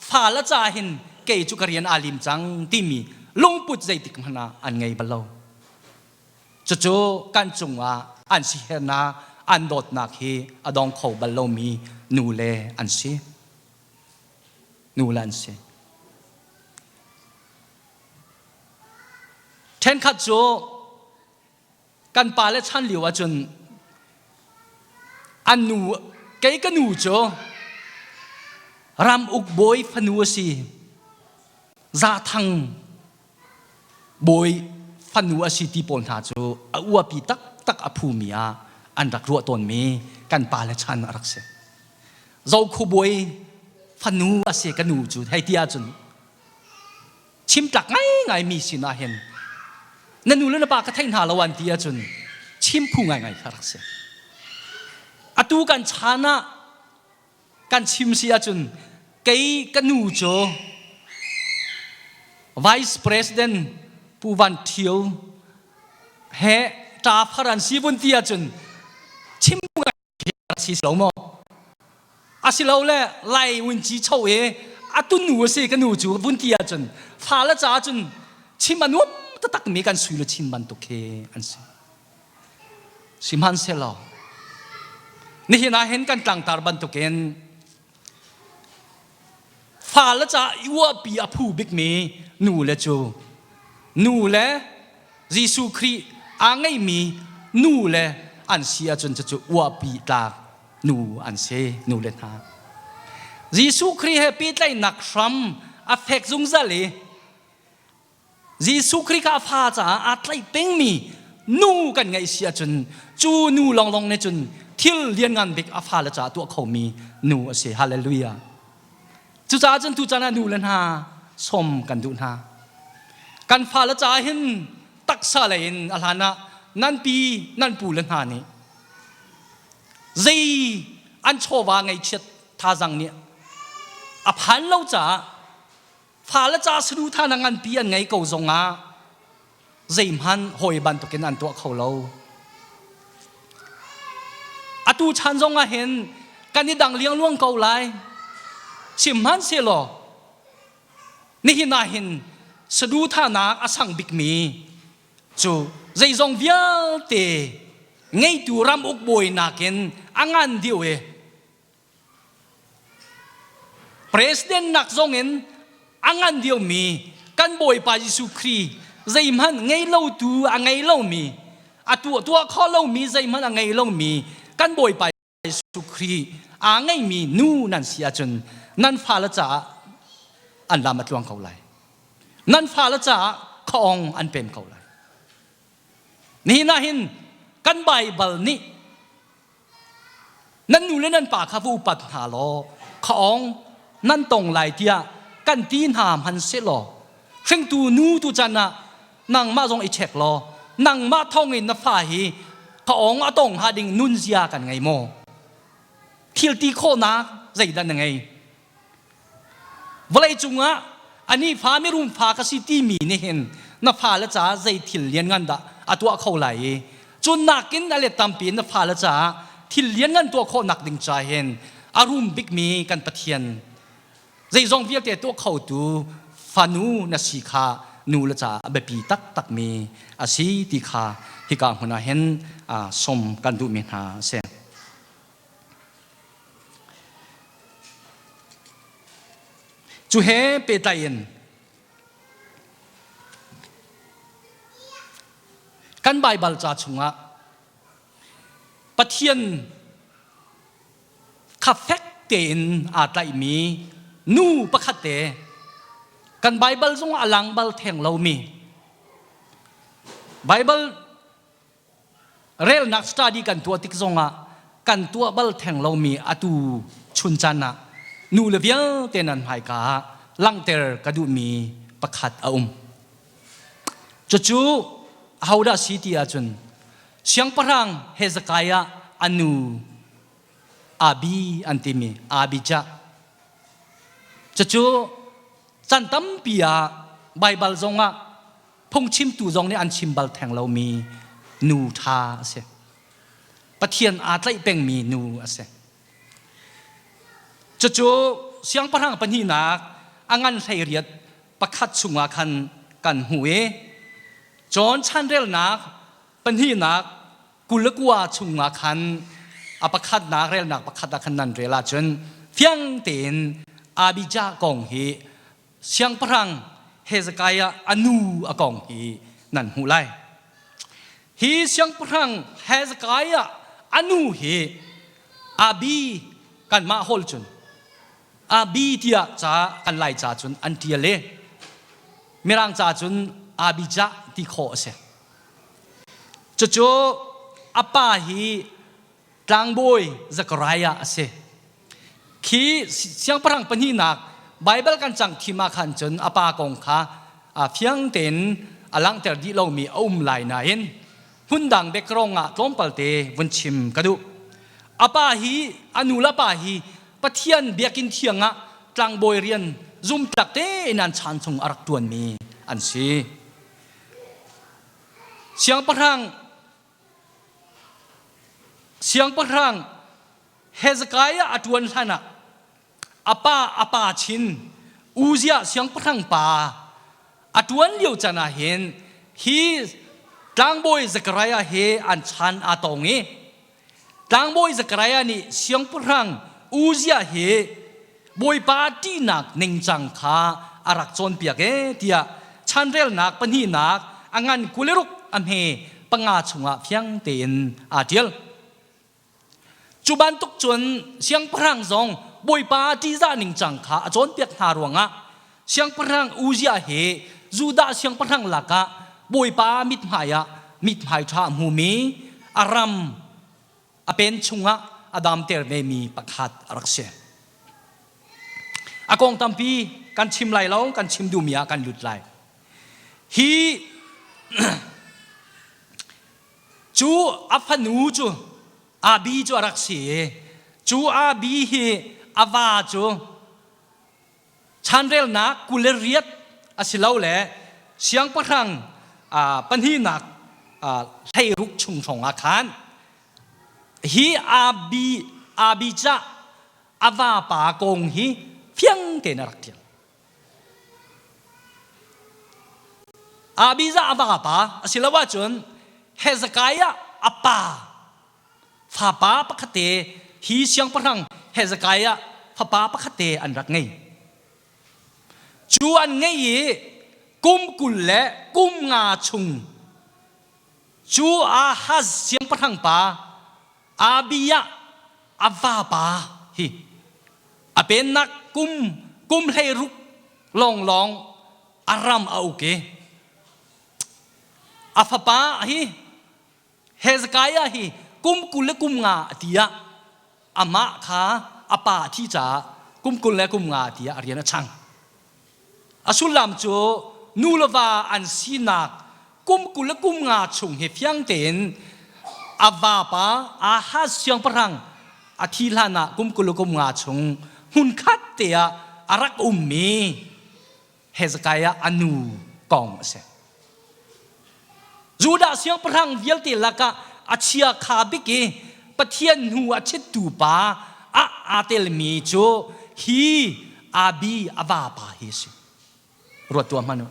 S1: fale caah hin kei cu ka rian aa lim cang timi lungput zeitik hmanh ah an ngei bal lo. Cucu kan cungah an sihernak, an dawtnak hi a dong kho bal lomi nu le an si. Nu le an si. Ṭhenkhat cu kan pale chan lio ahcun an nu kei ka nu cu ram uk bawi fanu a si. Zathang bawi fanu a si ti pawl hna cu a uapi taktak a phumi ah an rak ruah tawnmi kan pale chan a rak si. Zokhu bawi fanu a si ka nu cu hei ti ahcun chimtlak ngaingai mi sinah hin na nu le na pa ka theih hna lo an ti ahcun chim phu ngaingai kha rak si. Atu kan chan ah kan chim si ahcun kei ka nu cu Vice President Pu Van Thio he ṭa an si vun ti ahcun chim si lo maw asilole lai win ci cho i atu nu a si ka nu cu vun ti ahcun fa le ca cun chim a nuam taktak mi kan sui le chim bantuk khi an si Sihmanhsehlaw nihin ah hin kan tlangtar bantukin fale ca i uahpi a phu bikmi nu le cu nu le Jesuh Khrih aa ngeihmi nu le an si ahcun cucu uahpi tlak nu an si nu le hna. Jesuh Khrih he pehtlaihnak hram a fek zungzal i Jesuh Khrih kha a fa caah aa tlaih pengmi nu kan ngeih si ahcun cu nu lawnglawng nih cun thil lianngan bik a fale caah tuah khomi nu a si. Hallelujah. Cucaah cun tuchan ah nu le hna sawm kan duh hna. Kan fale caah hin taksa lei in a hlan ah nan pi nan pu le hna nih zei an chawva ngeihchiat thazang nih a phan lo caah Fale ca saduhthahnak nganpi an ngei ko zongah zeihmanh hawi bantukin an tuah kho lo. Atu chan zongah hin kan i dang liangluang ko lai. Sihmanhsehlaw nihin ah hin saduhthahnak a sang bikmi cu zeizong vialte ngeitu ram uk bawi nakin a ngan deuh i President nak zong in a ngan diomi kan Bawipa Jesuh Khrih zeihmanh ngei lotu a ngei lomi a tuah tuah khawh lomi zeihmanh a ngei lomi kan Bawipa Jesuh Khrih aa ngeimi nu nan si ahcun nan fale caah an lam a tluang ko lai. Nan fale caah khaong an pem ko lai. Nihin ah hin kan Baibal nih Nan nu le nan pa kha va upat hna law khaawng nan tong lai tiah kan ti hna hmanh sehlaw hringtu nu tu can ah nangmah zong i check law nangmah thawngin na fa hi khaawng a tong hnga ding nunzia kan ngei maw? Thil ti khawhnak zeidah na ngei? Vawlei cungah anih fa mirum fa ka si timi nih hin na fale caah zei thil lianngan dah a tuah kho lai i cu nakin a let tampi in na fale caah thil lianngan tuah khawhnak ding ca hin a rum bikmi kan Pathian zeizong vialte tuah khotu fanu na si kha nu le caah a biapi taktakmi a si ti kha hika hmun ah hin sawm kan duhmi hna a si. Cu he pehtlai in kan Baibal ca chungah Pathian kha fek tein aa tlaihmi nu pakhat te kan Baibal zong a lang bal theng lomi Baibal relnak study kan tuah tik zongah kan tuah bal theng lomi atu chun caan ah nu le vialte nan hmaika ah langhter ka duhmi pakhat a um. Cucu ahodah si ti ahcun Siangpahrang Hezekiah a nu Abi an timi Abijah. Cucu chan tampi ah Baibal zongah phungchimtu zong nih an chim bal theng lomi nu ṭha a si. Pathian aa tlaih pengmi nu a si. Cucu siangpahrang pahnihnak a ngan 18 pakhat chungah khan kan hmuh i John chanrelnak pahnihnak 29 chungah khan a pakhatnak relnak pakhat ah khan nan rel ahcun fiang tein Abijah kong hi siangpahrang Hezekiah a nu a kong hi nan hmuh lai. Hi siangpahrang Hezekiah a nu hi Abi kanmah hawl cun Abi tiah ca kan Lai ca cun an ṭial i Mirang ca cun Abijah ti khawh a si. Cucu a pa hi tlangbawi Zechariah a si. Khi siangpahrang pahnihnak Baibal kan cang thim ah khan cun a pa kong kha fiang tein a langhter dih lomi a um lai nain hmundang background ah tlawmpal te vun chim ka duh. A pa hi a nu le pa hi Pathian biakinn thiang ah tlangbawi rian zumtlak tein an chan chung a rak ṭuanmi an si. Siangpahrang Siangpahrang Hezekiah a ṭuan hlan ah a pa a pa chin Uzziah siangpahrang pa a ṭuan lio can ah hin hi tlangbawi Zechariah he an chan aa tong i tlangbawi Zechariah nih siangpahrang Uzziah hi Bawipa ṭihnak ningcang kha a rak cawnpiak ee tiah chanrelnak pahnihnak a ngan 26 a hme panga chungah fiang tein aa ṭial. Cu bantuk cun siangpahrang zong Bawipa ṭihzah ningcang kha a cawnpiak hna ruangah siangpahrang Uzziah hi Judah siangpahrang lakah Bawipa mithmai ah mithmai ṭha a hmumi a ram a pen chungah a damter vemi pakhat a rak si. A kong tampi kan chim lai lo, kan chim duhmi ah kan lut lai. Hi cu a fanu cu Abi cu a rak si i cu Abi hi a va cu chanrelnak 28 asilole siangpahrang pahnihnak 16 chung hrawng ah khan hi Abi Abijah a vapa kong hi fiang tein a rak ṭial. Abijah a vapa asiloah cun Hezekiah a pa fapa pakhat te hi siangpahrang Hezekiah fapa pakhat te an rak ngei. Cu an ngei i kum 20 le kum nga chung cu Ahaz siangpahrang pa Abiah a vapa hi a pennak kum kum 16 lawnglawng a ram a uk i a fapa hi Hezekiah hi kum 20 le kum nga a ti ah amah kha a pa a thi caah kum 20 le kum nga ti ah a rian a chang. A sullam cu nu le va an sinak kum 20 le kum nga chung hi fiang tein a vapa Ahaz siangpahrang a thi hlan ah kum 20 le kum nga chung hmunkhat te ah a rak ummi Hezekiah a nu kong a si. Judah siangpahrang vialte lakah a chia kha bik i Pathian hnu a chittu pa a aa telmi cu hi Abi a vapa hi a si. Ruat tuah hmanh u.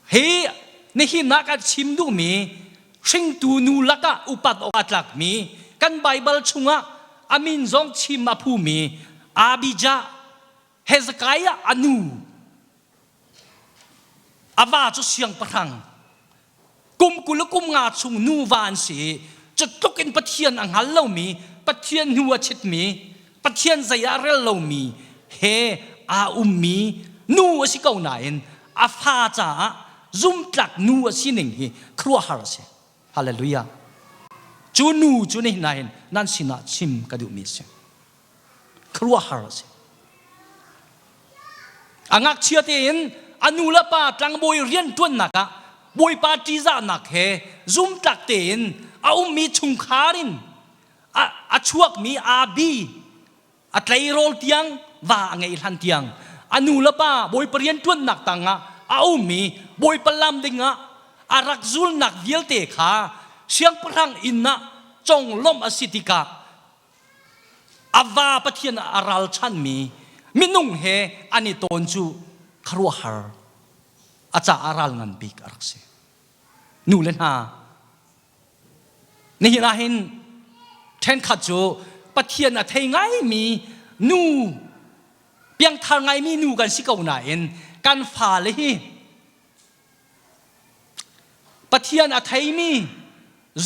S1: Hi nihin ah kan chim duhmi hringtu nu lakah upat awk aa tlakmi kan Baibal chungah a min zong chim a phumi Abijah Hezekiah a nu a va cu siangpahrang kum 20 le kum nga chung nuva an si i cu tluk in Pathian a hngal lomi Pathian hnu a chitmi Pathian zei ah rel lomi he aa ummi nu a si ko nain a fa caah zumtlak nu a sining hi khuaruahhar a si. Hallelujah. Cu nu cu nihin ah hin nan sinah chim ka duhmi a si. Khuaruahhar a si. A ngakchia tein a nu le pa tlangbawi rianṭuannak ah Bawipa ṭihzahnak he zumtlak tein a ummi chungkhar in a chuakmi Abi a tleirawl tiang va a ngeih hlan tiang a nu le pa Bawipa rianṭuannak tangah a ummi Bawipa lam dingah a rak zulnak vialte kha siangpahrang inn ah conglawmh a si tikah a va Pathian ah a ralchanmi minung he an i tawn cu khuaruahhar a caah ral ngan bik a rak si. Nu le hna, nihin ah hin ṭhenkhat cu Pathian a thei ngaimi nu piangthar ngaimi nu kan si ko nain kan fale hi Pathian a theimi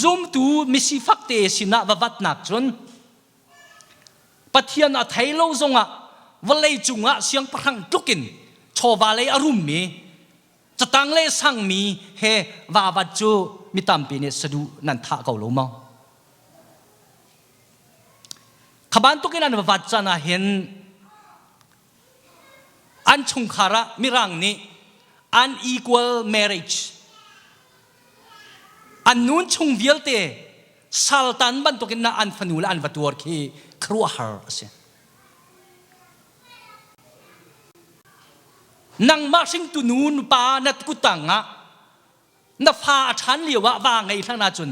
S1: zumtu misifak te sinah va vatnak cun Pathian a thei lo zongah vawlei cungah siangpahrang tluk in chawva lei a rummi catang le sangmi he va vat cu mi tampi nih saduh nan thah ko lo maw? Kha bantukin an va vat caan ah hin An chungkhar ah Mirang nih unequal marriage an nun chung vialte saltan bantukin na an fanu le an va tuar khi khuaruahhar a si. Nangmah hringtu nu nupa na kutang ah na fa a ṭhan lio ah va ngei hlan ahcun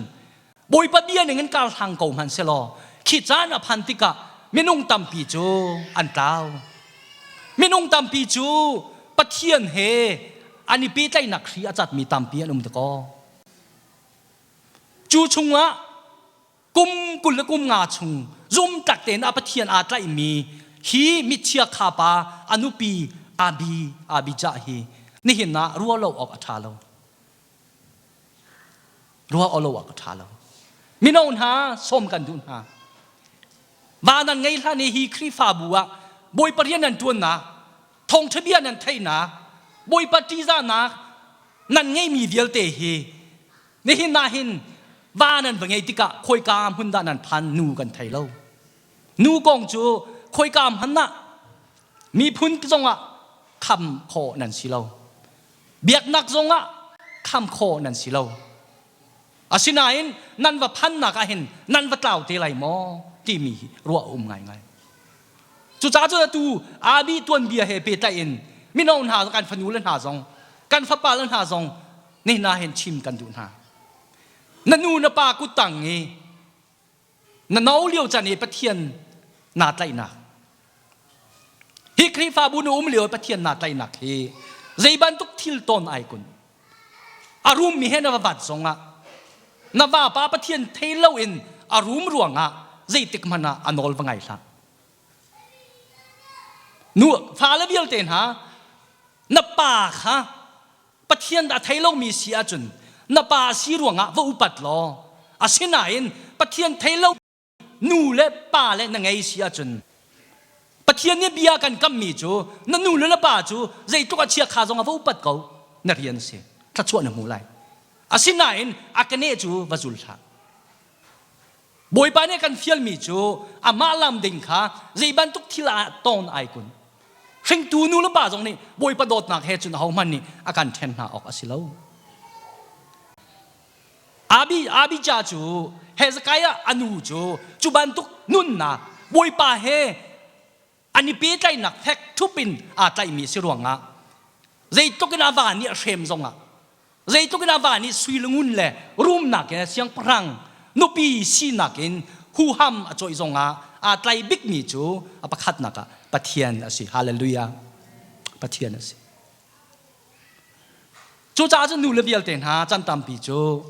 S1: Bawipa bia ning in kar hlang ko hmanh selaw khi caan a phan tikah minung tampi cu an tlau. Minung tampi cu Pathian he an i pehtlaihnak hri a catmi tampi an um dakaw. Cu chungah kum 20 le kum nga chung zumtlak tein a Pathian aa tlaihmi hi michia kha pa a nupi Abi Abijah hi nihin ah ruah lo awk a ṭha lo. Ruah lo awk a ṭha lo. Mino hna sawm kan duh hna. Va nan ngei hlan i hi Khrihfabu ah Bawipa rian nan ṭuannak, thawngṭha bia nan theihnak, Bawipa ṭihzahnak nan ngeimi vialte hi Nihin ah hin va nan va ngei tikah khawika hmun dah nan phan nu kan thei lo. Nu kong cu khawika hmanh ah miphun zongah kham khawh nan si lo. Biaknak zongah kham khawh nan si lo. Asinain nan va phannak ah hin nan va tlau te lai maw timi hi ruah a um ngaingai. Cucaah cun atu Abi tuanbia he pehtlaih in mino hna kan fanu le hna zong kan fapa le hna zong nihin ah hin chim kan duh hna. Na nu na pa kuttang i na no lio can i Pathian naa tlaihnak hi Khrihfabu na um lio i Pathian naa tlaihnak hi zei bantuk thil tawn ai kun a rummi he na va vat zongah na vapa Pathian thei loin a rum ruangah zeitik hmanh ah a nawl va ngai hlah nu fale vialte hna na pa kha Pathian a thei lomi si ahcun na pa si ruangah va upat law asinain Pathian thei lo nu le pa le na ngei si ahcun Pathian nih bia kan kammi cu na nu le na pa cu zeitluk a chia kha zong ah va upat ko na rian a si thluachuah na hmu lai asinain a keneh cu va zul hlah Bawipa nih kan fialmi cu amah lam ding kha zei bantuk thil ah tawn ai kun. Hringtu nu le pa zong nih Bawipa dawtnak he cun ahohmanh nih a kan ṭhen hna awk a si lo. Abi Abijah cu Hezekiah a nu cu cu bantuk nunnak Bawipa he an i pehtlaihnak fek ṭhup in aa tlaihmi a si ruangah zeitluk in a va nih a hrem zongah zeitluk in a va nih sui le ngun le rumnak in siangpahrang nupi sinak in huham a cawih zongah aa tlai bikmi cu a pakhatnak ah Pathian a si. Hallelujah. Pathian a si. Cucaah cun nu le vialte hna can tampi cu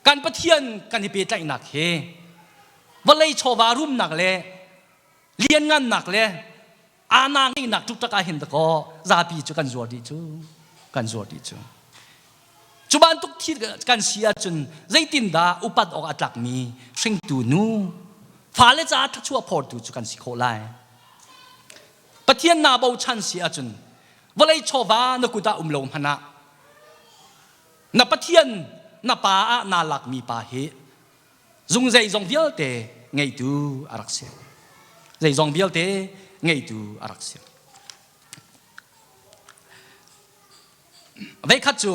S1: kan Pathian kan i pehtlaihnak hi vawlei chawva rumnak le lianngannak le ana ngeihnak ṭukṭak ah hin dakaw zapi cu kan zuar dih cu kan zuar dih cu. Cu bantuk thil kan si ahcun zeitindah upat awk a tlakmi hringtu nu fale caah thluachuah phortu cu kan si khawh lai. Pathian naa bochan si ahcun vawlei chawva na kut ah um lo hmanh ah na Pathian na pa ah naa lakmi pa hi zung zeizong vialte ngeitu a rak si. Zeizong vialte ngeitu a rak si. Veikhat cu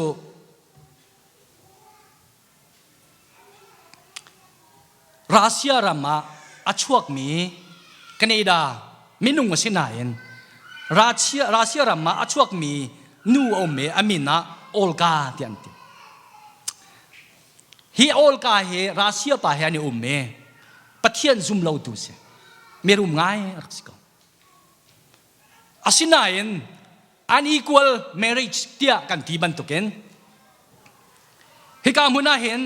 S1: Russia ram ah a chuakmi Canada minung a si nain Russia, Russia ram ah a chuakmi nu a um i a min ah Olga tiah an ti. Hi Olga hi Russia pa he an i um i Pathian zum lotu si. Mirum ngai rak si ko. Asinain unequal marriage tiah kan ti bantukin hika hmun ah hin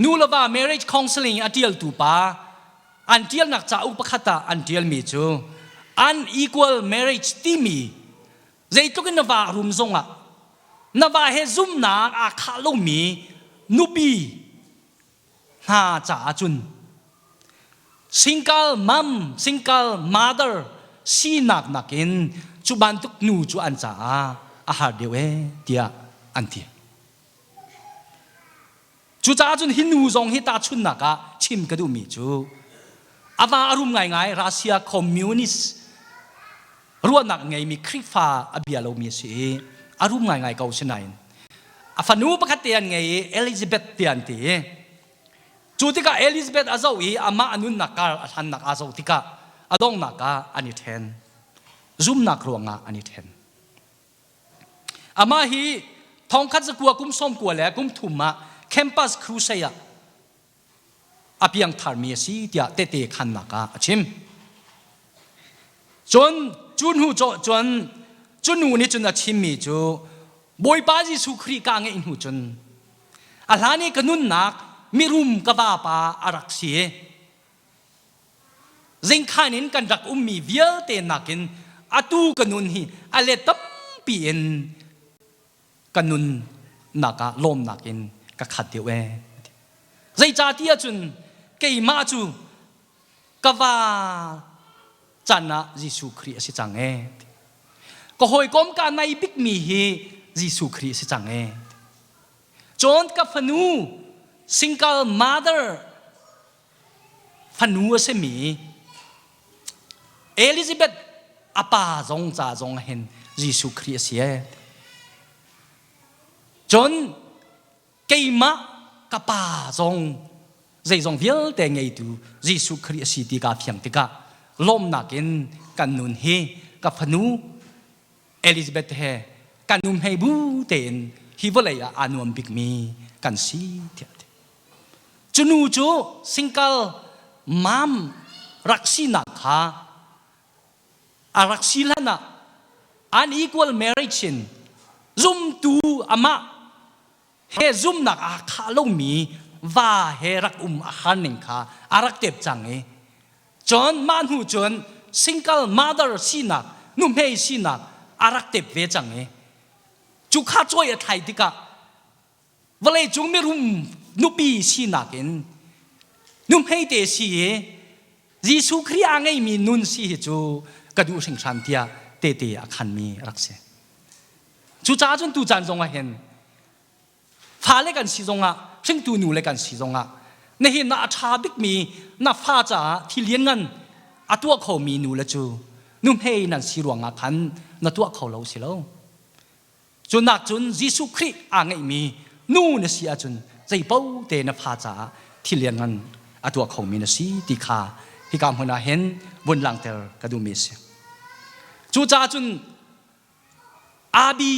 S1: nu le va marriage counseling a ṭialtu pa an ṭialnak cauk pakhat ah an ṭialmi cu unequal marriage timi zeitluk in na va rum zongah na va he zumnak aa khah lomi nupi hna caah cun single mom, single mother sinak nakin cu bantuk nu cu an caah a har deuh ee tiah an ti. Cucaah cun hi nu zong hi tahchunhnak ah chim ka duhmi cu a va a rum ngaingai Russia communist ruahnak ngeimi Khrihfa a bia lomi a si i a rum ngaingai ko sinain a fanu pakhat te an ngei i Elizabeth ti an ti i cu tikah Elizabeth a zoh i amah a nunnak kar a hlannak aa zoh tikah a donghnak ah an i ṭhen zumnak ruangah an i ṭhen amah hi thongkhat zakua kum sawmkua le kum thum ah campus crusade ah a piangtharmi a si tiah tehte khannak ah a chim. Cun cu hnu cun cu nu nih cun a chimmi cu Bawipa Jesuh Khrih ka ngeih hnu cun a hlan i ka nunnak mirum ka vapa a rak si i zingkhan in kan rak ummi vialte nakin atu ka nun hi a let tampi in ka nunnak ah lawmnak in ka khat deuh ee. Zeicahtiah cun keimah cu ka va can ah Jesuh Khrih a si cang ee. Ka hawikom ka nai bikmi hi Jesuh Khrih a si cang ee. Cun ka fanu single mother fanu a simi Elizabeth a pa zong ca zong hin Jesuh Khrih a si ee. Cun keimah ka pa zong zeizong vialte ngeitu Jesuh Khrih a si ti kaa fiang tikah lawmnak in kan nun hi ka fanu Elizabeth he kan um hei bu tein hi vawlei ah aa nuam bikmi kan si tiah a ti. Cu nu cu single mom rak sinak kha a rak si hlan ah unequal marriage in zumtu amah he zumnak aa khah lomi va he rak um a har ning kha a rak tep cang i cun mah hnu cun single mother sinak nuhmei sinak a rak tep ve cang i cu kha cawi a thlai tikah vawleicung mirum nupi sinak in nuhmei te si i Jesuh Khrih a ngeimi nun si hi cu ka duh hringhran tiah tehte a khanmi rak si. Cucaah cun tucaan zong ah hin fale kan si zongah hringtu nu le kan si zongah nihin ah a ṭha bikmi na fa caah thil lianngan a tuah khomi nu le cu nuhmei nan si ruangah khan na tuah kho lo si lo. Cu nak cun Jesuh Khrih aa ngeihmi nu na si ahcun zeipaoh te na fa caah thil lianngan a tuah khomi na si ti kha hika hmun ah hin vun langhter ka duhmi a si. Cucaah cun Abi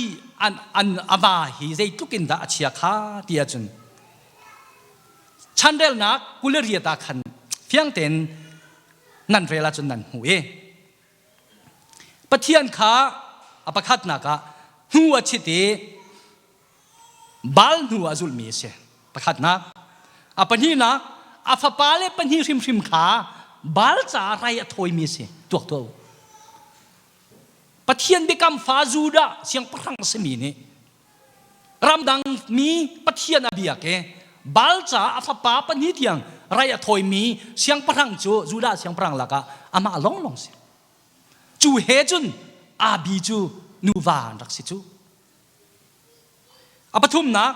S1: an, an a va hi zeitluk in dah a chia kha ti ahcun chanrelnak 28 ah khan fiang tein nan rel ahcun nan hmuh i Pathian kha a pakhatnak ah hnu a chit i. Baal hnu ah zulhmi a si. Pakhatnak. A pahnihnak, a fapale pahnih hrimhrim kha Baal caah rai a thawimi a si. Tuak tuah u. Pathian biakam fa Judah siangpahrang simi nih ramdang mi Pathian a biak i Baal caah a fapa pahnih tiang rai a thawimi siangpahrang cu Judah siangpahrang lakah amah lawnglawng si. Cu he cun Abi cu nuva an rak si cu. A pathumnak,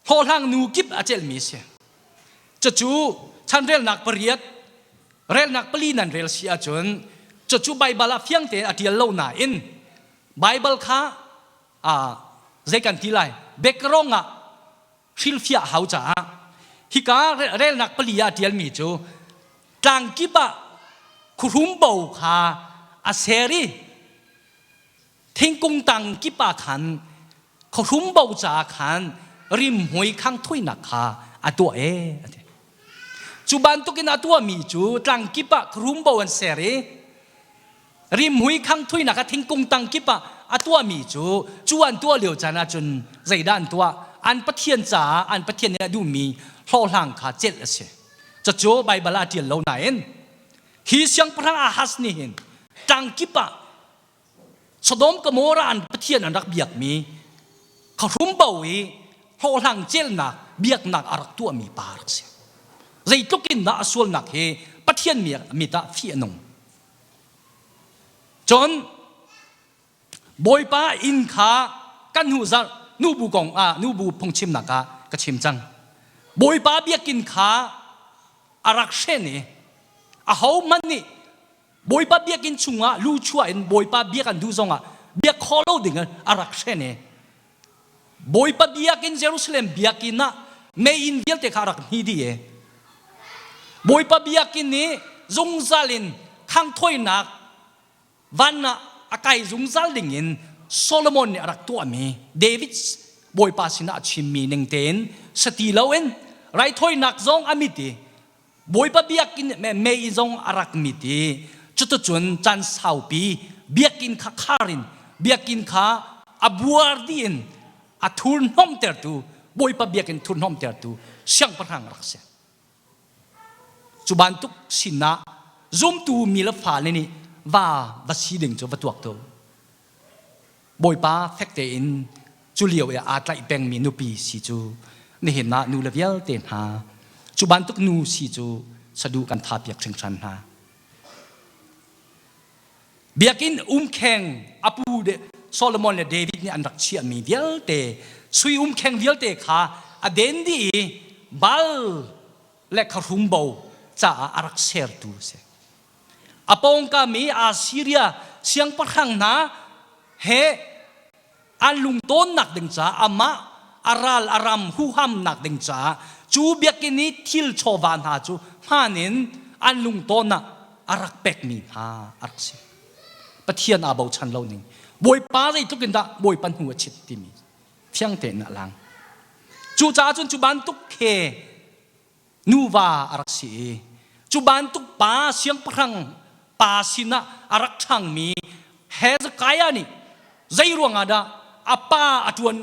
S1: hlawhhlang nu kip a celhmi a si. Cucu chanrelnak pariat, relnak pali nan rel si ahcun cucu Baibal ah fiang tein a ṭial lo nain Baibal kha zei kan ti lai background ah hrilhfiah a hau caah hika relnak pali ah a ṭialmi cu tlang kip ah khuhrum bo kha a ser i Thingkung tang kip ah khan khuahrum bo caah khan rimhmui khanghthuinak kha a tuah ee a ti. Cu bantukin a tuahmi cu tlang kip ah khuahrum bo an ser i rimhmui khanghthuinak kha thingkung tang kip ah a tuahmi cu cu an tuah lio caan ahcun zeidah an tuah? An Pathian caah an Pathian nih a duhmi hlawhhlang kha celh a si. Cucu Baibal ah a ṭial lo nain hi siangpahrang Ahaz nih hin tlang kip ah Sodom Gomorrah an pathian an rak biakmi khuahrum bo i hlawhhlang celnak biaknak a rak tuahmi pa rak si. Zeitluk in dah a sualnak hi Pathian mit ah fih a nung. Cun Bawipa inn kha kan hnu zarh nubu kong ah nubu phungchimnak ah ka chim cang. Bawipa biakinn kha a rak hren i ahohmanh nih Bawipa biakinn chungah lu chuah in Bawipa biak an duh zongah biak khawh lo ding in a rak hren i Bawipa biakinn Jerusalem biakinn ah meiinn vialte kha a rak hni dih i Bawipa biakinn i zungzal in khanghthawinak van ah a kai zungzal ding in Solomon nih a rak tuahmi David Bawipa sinah a chimmi ning tein sati loin raithawinak zong a mit i Bawipa biakinn mei zong a rak mit i cuticun caan saupi biakinn kha khar in biakinn kha a buar dih in a thurhnawmtertu Bawipa biakinn thurhnawmtertu siangpahrang rak si. Cu bantuk sinah zumtu mi le fale nih va va si ding cu va tuak tu. Bawipa fek tein cu lio i aa tlaih pengmi nupi si cu nihin ah nu le vialte hna cu bantuk nu si cu saduh kan thapiak hringhran hna. Biakinn umkheng a pu Solomon le David nih an rak chiahmi vialte sui umkheng vialte kha a den dih i bal le khahrumbo caah a rak sertu a si. A pawngkam i Assiria siangpahrang hna he an lungtawnnak ding caah amah a ral a ram huhamnak ding caah cu biakinn i thil chawva hna cu hmaan in an lungtawn ah a rak pekmi hna a rak si. Pathian aa bochan lo ning. Bawipa zeitluk in dah Bawipa hnu a chit timi fiang tein a lang. Cucaah cun cu bantuk he nuva a rak si i cu bantuk pa siangpahrang pa sinah a rak ṭhangmi Hezekiah nih zei ruangah dah a pa a ṭuan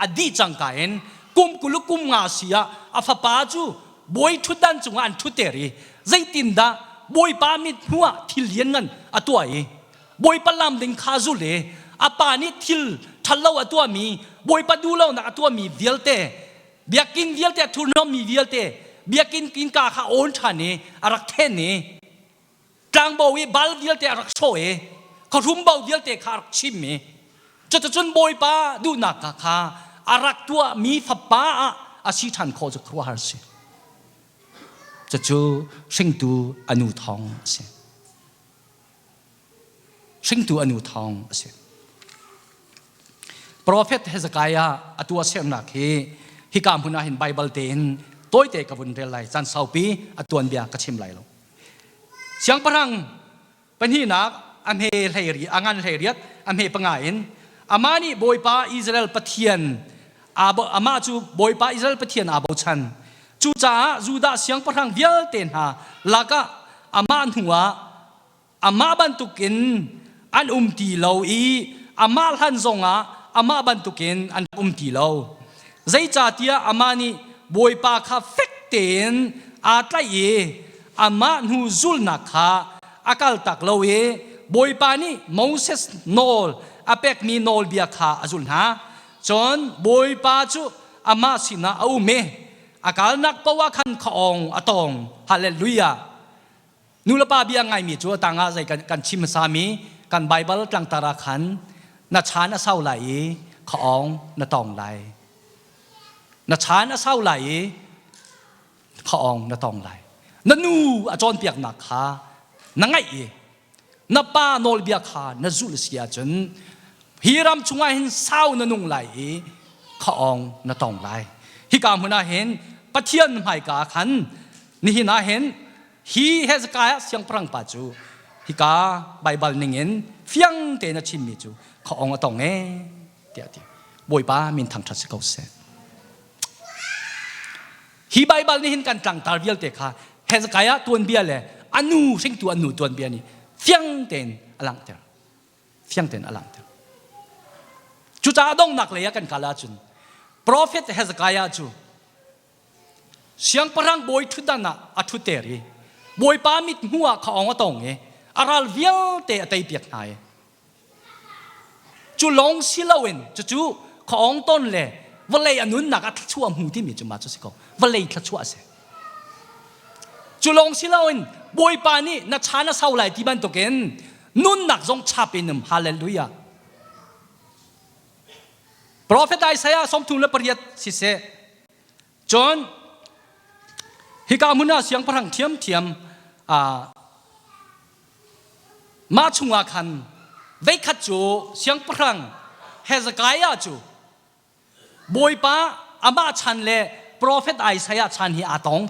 S1: a dih cangka in kum 20 kum nga si ah a fapa cu bawi ṭhutdan cungah an ṭhutter i zeitindah bawipa mit hmuh ah thil lianngan a tuah i bawipa lam ding kha zul i a pa nih thil ṭhalo a tuahmi bawipa duhlonak a tuahmi vialte Biakinn vialte a thurhnawmmi vialte biakinn innka kha awn ṭhan i a rak then i tlangbo i bal vialte a rak sawh i khuahrum bo vialte kha a rak chim i cuticun Bawipa duhnak kha a rak tuahmi fapa ah a si ṭhan khawh cu khuaruahhar a si. Cucu hringtu a nu thawng a si. Hringtu a nu thawng a si. Profet Hezekiah a tuahsernak hi hika hmun ah hin Baibal tein tawite ka vun rel lai. Caan saupi a tuanbia ka chim lai lo. Siangpahrang pahnihnak a hme hleiri a ngan hleiriat a hme panga in amah nih Bawipa Israel Pathian amah cu Bawipa Israel Pathian aa bochan. Cucaah Judah siangpahrang vialte hna lakah amah hnuah amah bantukin an um ti lo i amah hlan zongah amah bantukin an um ti lo. Zeicahtiah amah nih Bawipa kha fek tein aa tlaih i amah hnu zulnak kha a kaltak lo i Bawipa nih Moses nawl a pekmi nawlbia kha a zulh hna. Cun Bawipa cu amah sinah a um i a kalnak paoh ah khan khaawng a tawng. Hallelujah! Nulepa bia ngaimi cu a tangah zei kan chim hmasami kan Baibal tlangtar ah khan na chan a sau lai i khaawng na tawng lai. Na chan a sau lai i khaawng na tawng lai. Na nu a cawnpiaknak kha na ngaih i na pa nawlbia kha na zulh si ahcun hi ram chungah hin sau na nung lai i khaawng na tong lai. Hika hmun ah hin Pathian hmaika khan nihin ah hin hi Hezekiah siangpahrang pa cu hika Baibal ningin fiang tein a chimmi cu khaawng a tong ee tiah a ti. Bawipa min thangṭhat si ko seh. Hi Baibal nih hin kan tlangtar vialte kha Hezekiah tuanbia le a nu hringtu an nu tuanbia nih fiang tein a langhter. Fiang tein a langhter. Cucaah donghnak lei ah kan kal ahcun Prophet Hezekiah cu siangpahrang bawi ṭhutdan ah a ṭhutter i Bawipa mit hmuh ah kha ong a tong i a ral vialte a teipiak hna i Cu lawng si loin cucu khuaawng ton le vawlei a nunnak ah thluachuah hmu timi cu mah cu si ko. Vawlei thluachuah a si. Cu lawng si loin Bawipa nih na chan a sau lai ti bantukin nunnak zong chap in um. Hallelujah. Prophet Isaiah 38 siseh cun hika hmun ah siangpahrang ṭhiamṭhiam Mah chungah khan veikhat cu siangpahrang Hezekiah cu Bawipa amah chan le profet Isaiah chan hi aa tong.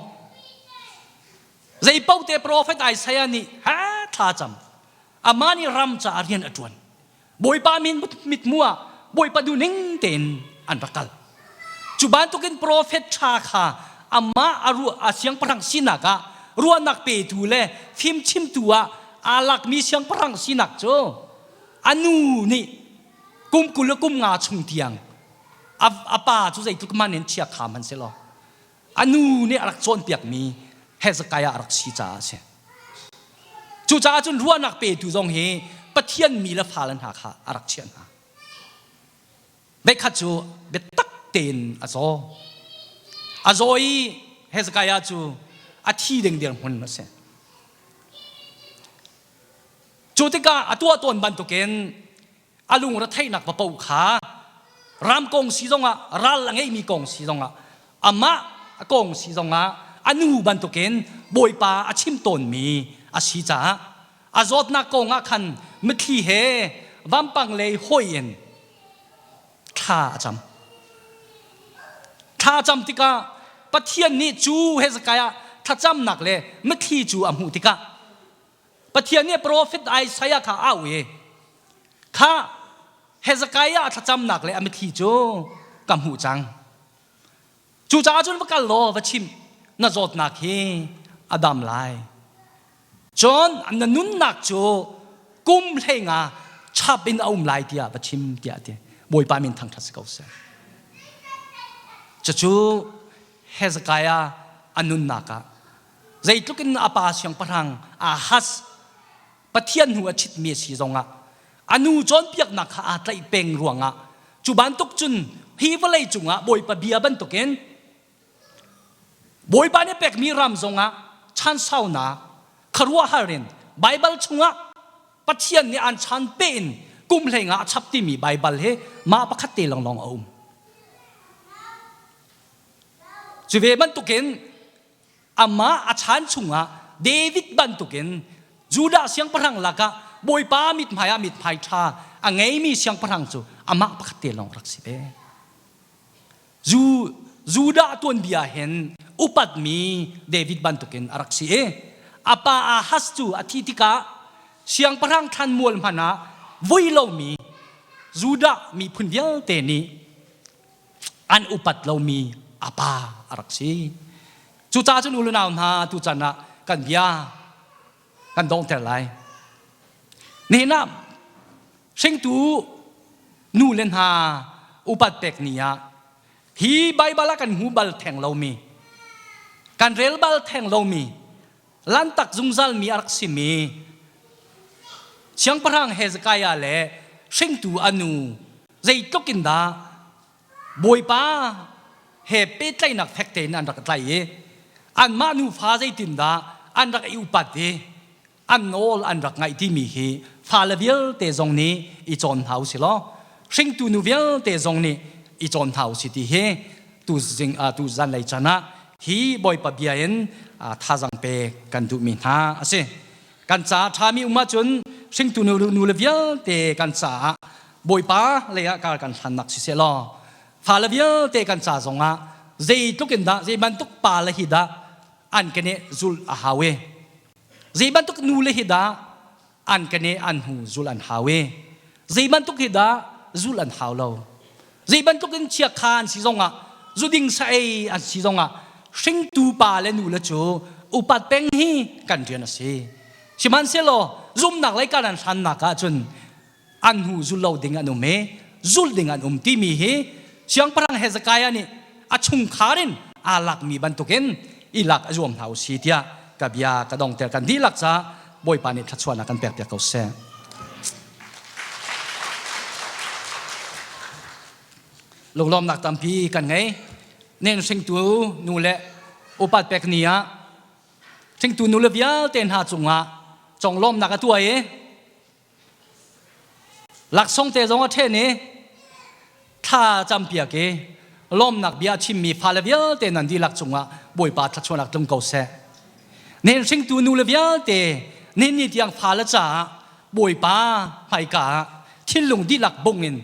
S1: Zeipaoh te profet Isaiah nih ha thla cam. Amah nih ram caah rian a ṭuan. Bawipa min mithmuh ah Bawipa duhning tein an rak kal. Cu bantukin profet ṭha kha amah a ruah a siangpahrang sinak ah ruahnak petu le fimchimtu ah aa lakmi siangpahrang sinak cu a nu nih kum 20 le kum nga chung tiang a pa cu zeitluk man in chia kha hmanh selaw a nu nih a rak cawnpiakmi Hezekiah a rak si caah a si. Cucaah cun ruahnak petu zong hi Pathian mi le fale hna kha a rak chiah hna. Veikhat cu biatak tein a zaw. A zaw i Hezekiah cu a thi ding dirhmun a si. Cu tikah a tuah tawn bantukin a lungretheihnak va paoh kha ram kong si zongah ral a ngeimi kong si zongah amah a kong si zongah a nu bantukin bawipa a chim tawnmi a si caah a zawtnak kong ah khan mitthli he vampang lei hoi in thla a cam thla a cam tikah Pathian nih cu Hezekiah thlacamnak le mitthli cu a hmuh tikah Pathian nih profet Isaiah kha a au i kha Hezekiah a thlacamnak le a mitthli cu ka hmuh cang. Cucaah cun va kal law va chim na zawtnak hi a dam lai. Cun na nunnak cu kum hleinga chap in a um lai tiah va chim tiah a ti. Bawipa min thangṭhat si ko seh. Cucu Hezekiah a nunnak ah Zeitluk in a pa siangpahrang Ahaz Pathian hnu a chitmi a si zongah a nu cawnpiaknak kha aa tlaih peng ruangah cu bantuk cun hi vawlei cungah Bawipa bia bantukin Bawipa nih pekmi ram zongah chansaunak khuaruahhar in Baibal chungah Pathian nih an chan pe in kum hlei nga a chap timi Baibal hi mah pakhat te lawnglawng a um. Cu ve bantukin Amah a chan chungah David bantukin Judah siangpahrang lakah Bawipa mithmai ah mithmai ṭha a ngeimi siangpahrang cu amah pakhat te lawng rak si ve. Judah tuanbia hin upatmi David bantukin a rak si i a pa Ahaz cu a thih tikah siangpahrang thlanmual hmanh ah vui lomi Judah miphun vialte nih an upat lomi a pa a rak si. Cucaah cun u le nau hna tuchan ah kan bia kan donghter lai. Nihin ah hringtu nu le hna upat pek ni ah Hi Baibal ah kan hmu bal theng lomi, kan rel bal theng lomi, lantak zungzalmi a rak simi Siangpahrang Hezekiah le hringtu a nu zeitluk in dah Bawipa he pehtlaihnak fek tein an rak tlaih i anmah nufa zeitindah an rak i upat i an nawl an rak ngaih timi hi fale vialte zong nih i cawn hna usih law hringtu nu vialte zong nih i cawn hna usih ti hi tu zing tu zanlei chan ah hi Bawipa bia in thazang pe kan duhmi hna a si. Kan ca ṭhami um ahcun hringtu nu, nu le vialte kan caah Bawipa lei ah kar kan hlannak siseh law fale vialte kan ca zongah zeitluk in dah zei bantuk pa le hi dah an kene zulh a hau i zei bantuk nu le hi dah an kene an hnu zulh an hau i zei bantuk hi dah zulh an hau lo zei bantuk in chiakha an si zongah zuding sa ei an si zongah hringtu pa le nu le cu upat peng hi kan rian a si sihmanhsehlaw zumnak lei kan an hlannak ah cun an hnu zul lo ding an um i zul ding an um timi hi siangpahrang Hezekiah nih a chungkhar in aa lakmi bantukin i lak a zuam hna u si tiah ka bia ka dongter kan dihlak caah Bawipa nih thluachuahnak kan pekpiak ko seh. Lunglawmnak tampi kan ngei. Nen hringtu nu le upat pek ni ah hringtu nu le vialte hna cungah conglawmnak a tuah i Laksawng te zong a ṭhen i thla campiak i lawmnak bia a chimmi fale vialte nan dihlak cungah Bawipa thluachuahnak tlung ko seh. Nen hringtu nu le vialte nihin ni tiang fale caah Bawipa hmaika ah thinlung dihlak bung in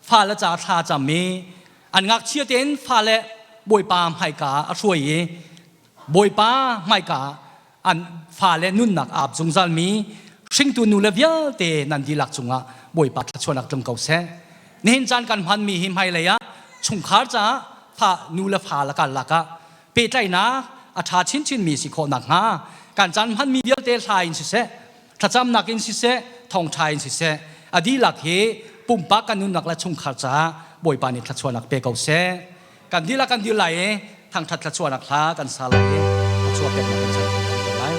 S1: fale caah thla cam i an ngakchia tein fale Bawipa hmaika ah a hruai i Bawipa hmaika ah an fale nunnak aa ap zungzalmi hringtu nule vialte nan dihlak cungah Bawipa thluachuahnak tlung ko seh. Nihin caan kan hmanmi hi hmailei ah chungkhar caah fa nu le fa le karlak ah pehtlaihnak a ṭha chinchinmi si khawh nakhnga kan caan hmanmi vialte hla in siseh thlacamnak in siseh thawngṭha in siseh a dihlak hi pumpak kan nunnak le chungkhar caah Bawipa nih thluachuahnak pe ko seh. Kan dihlak kan dil lai i thangṭhat thluachuahnak hla kan sa lai i thluachuah peknak kan chan ko lai.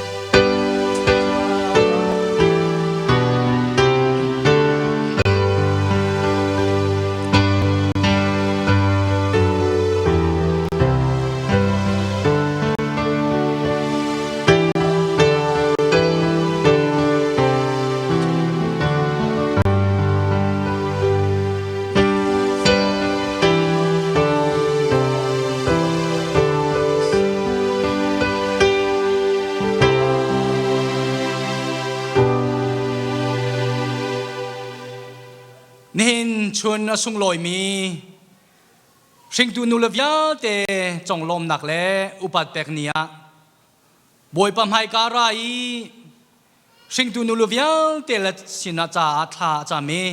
S1: Nihin chun a sunglawimi hringtu nule vialte conglawmnak le upat pek ni ah Bawipa hmaika ra i hringtu nulu vialte le sinah caah thla a cam i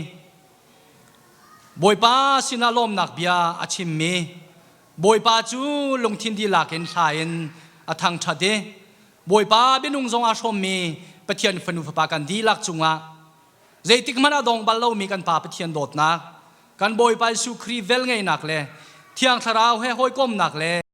S1: Bawipa sinah lawmnak bia a chimmi Bawipa cu lungthin dihlak in hla in a thangṭhat i Bawipa bianung zong aa hrawmmi Pathian fanu fapa kan dihlak cungah zeitik hmanh a dong bal lomi kan Pa Pathian dawtnak kan Bawipa Jesuh Khrih velngeihnak le Thiang Thlarau he hawikomnak le.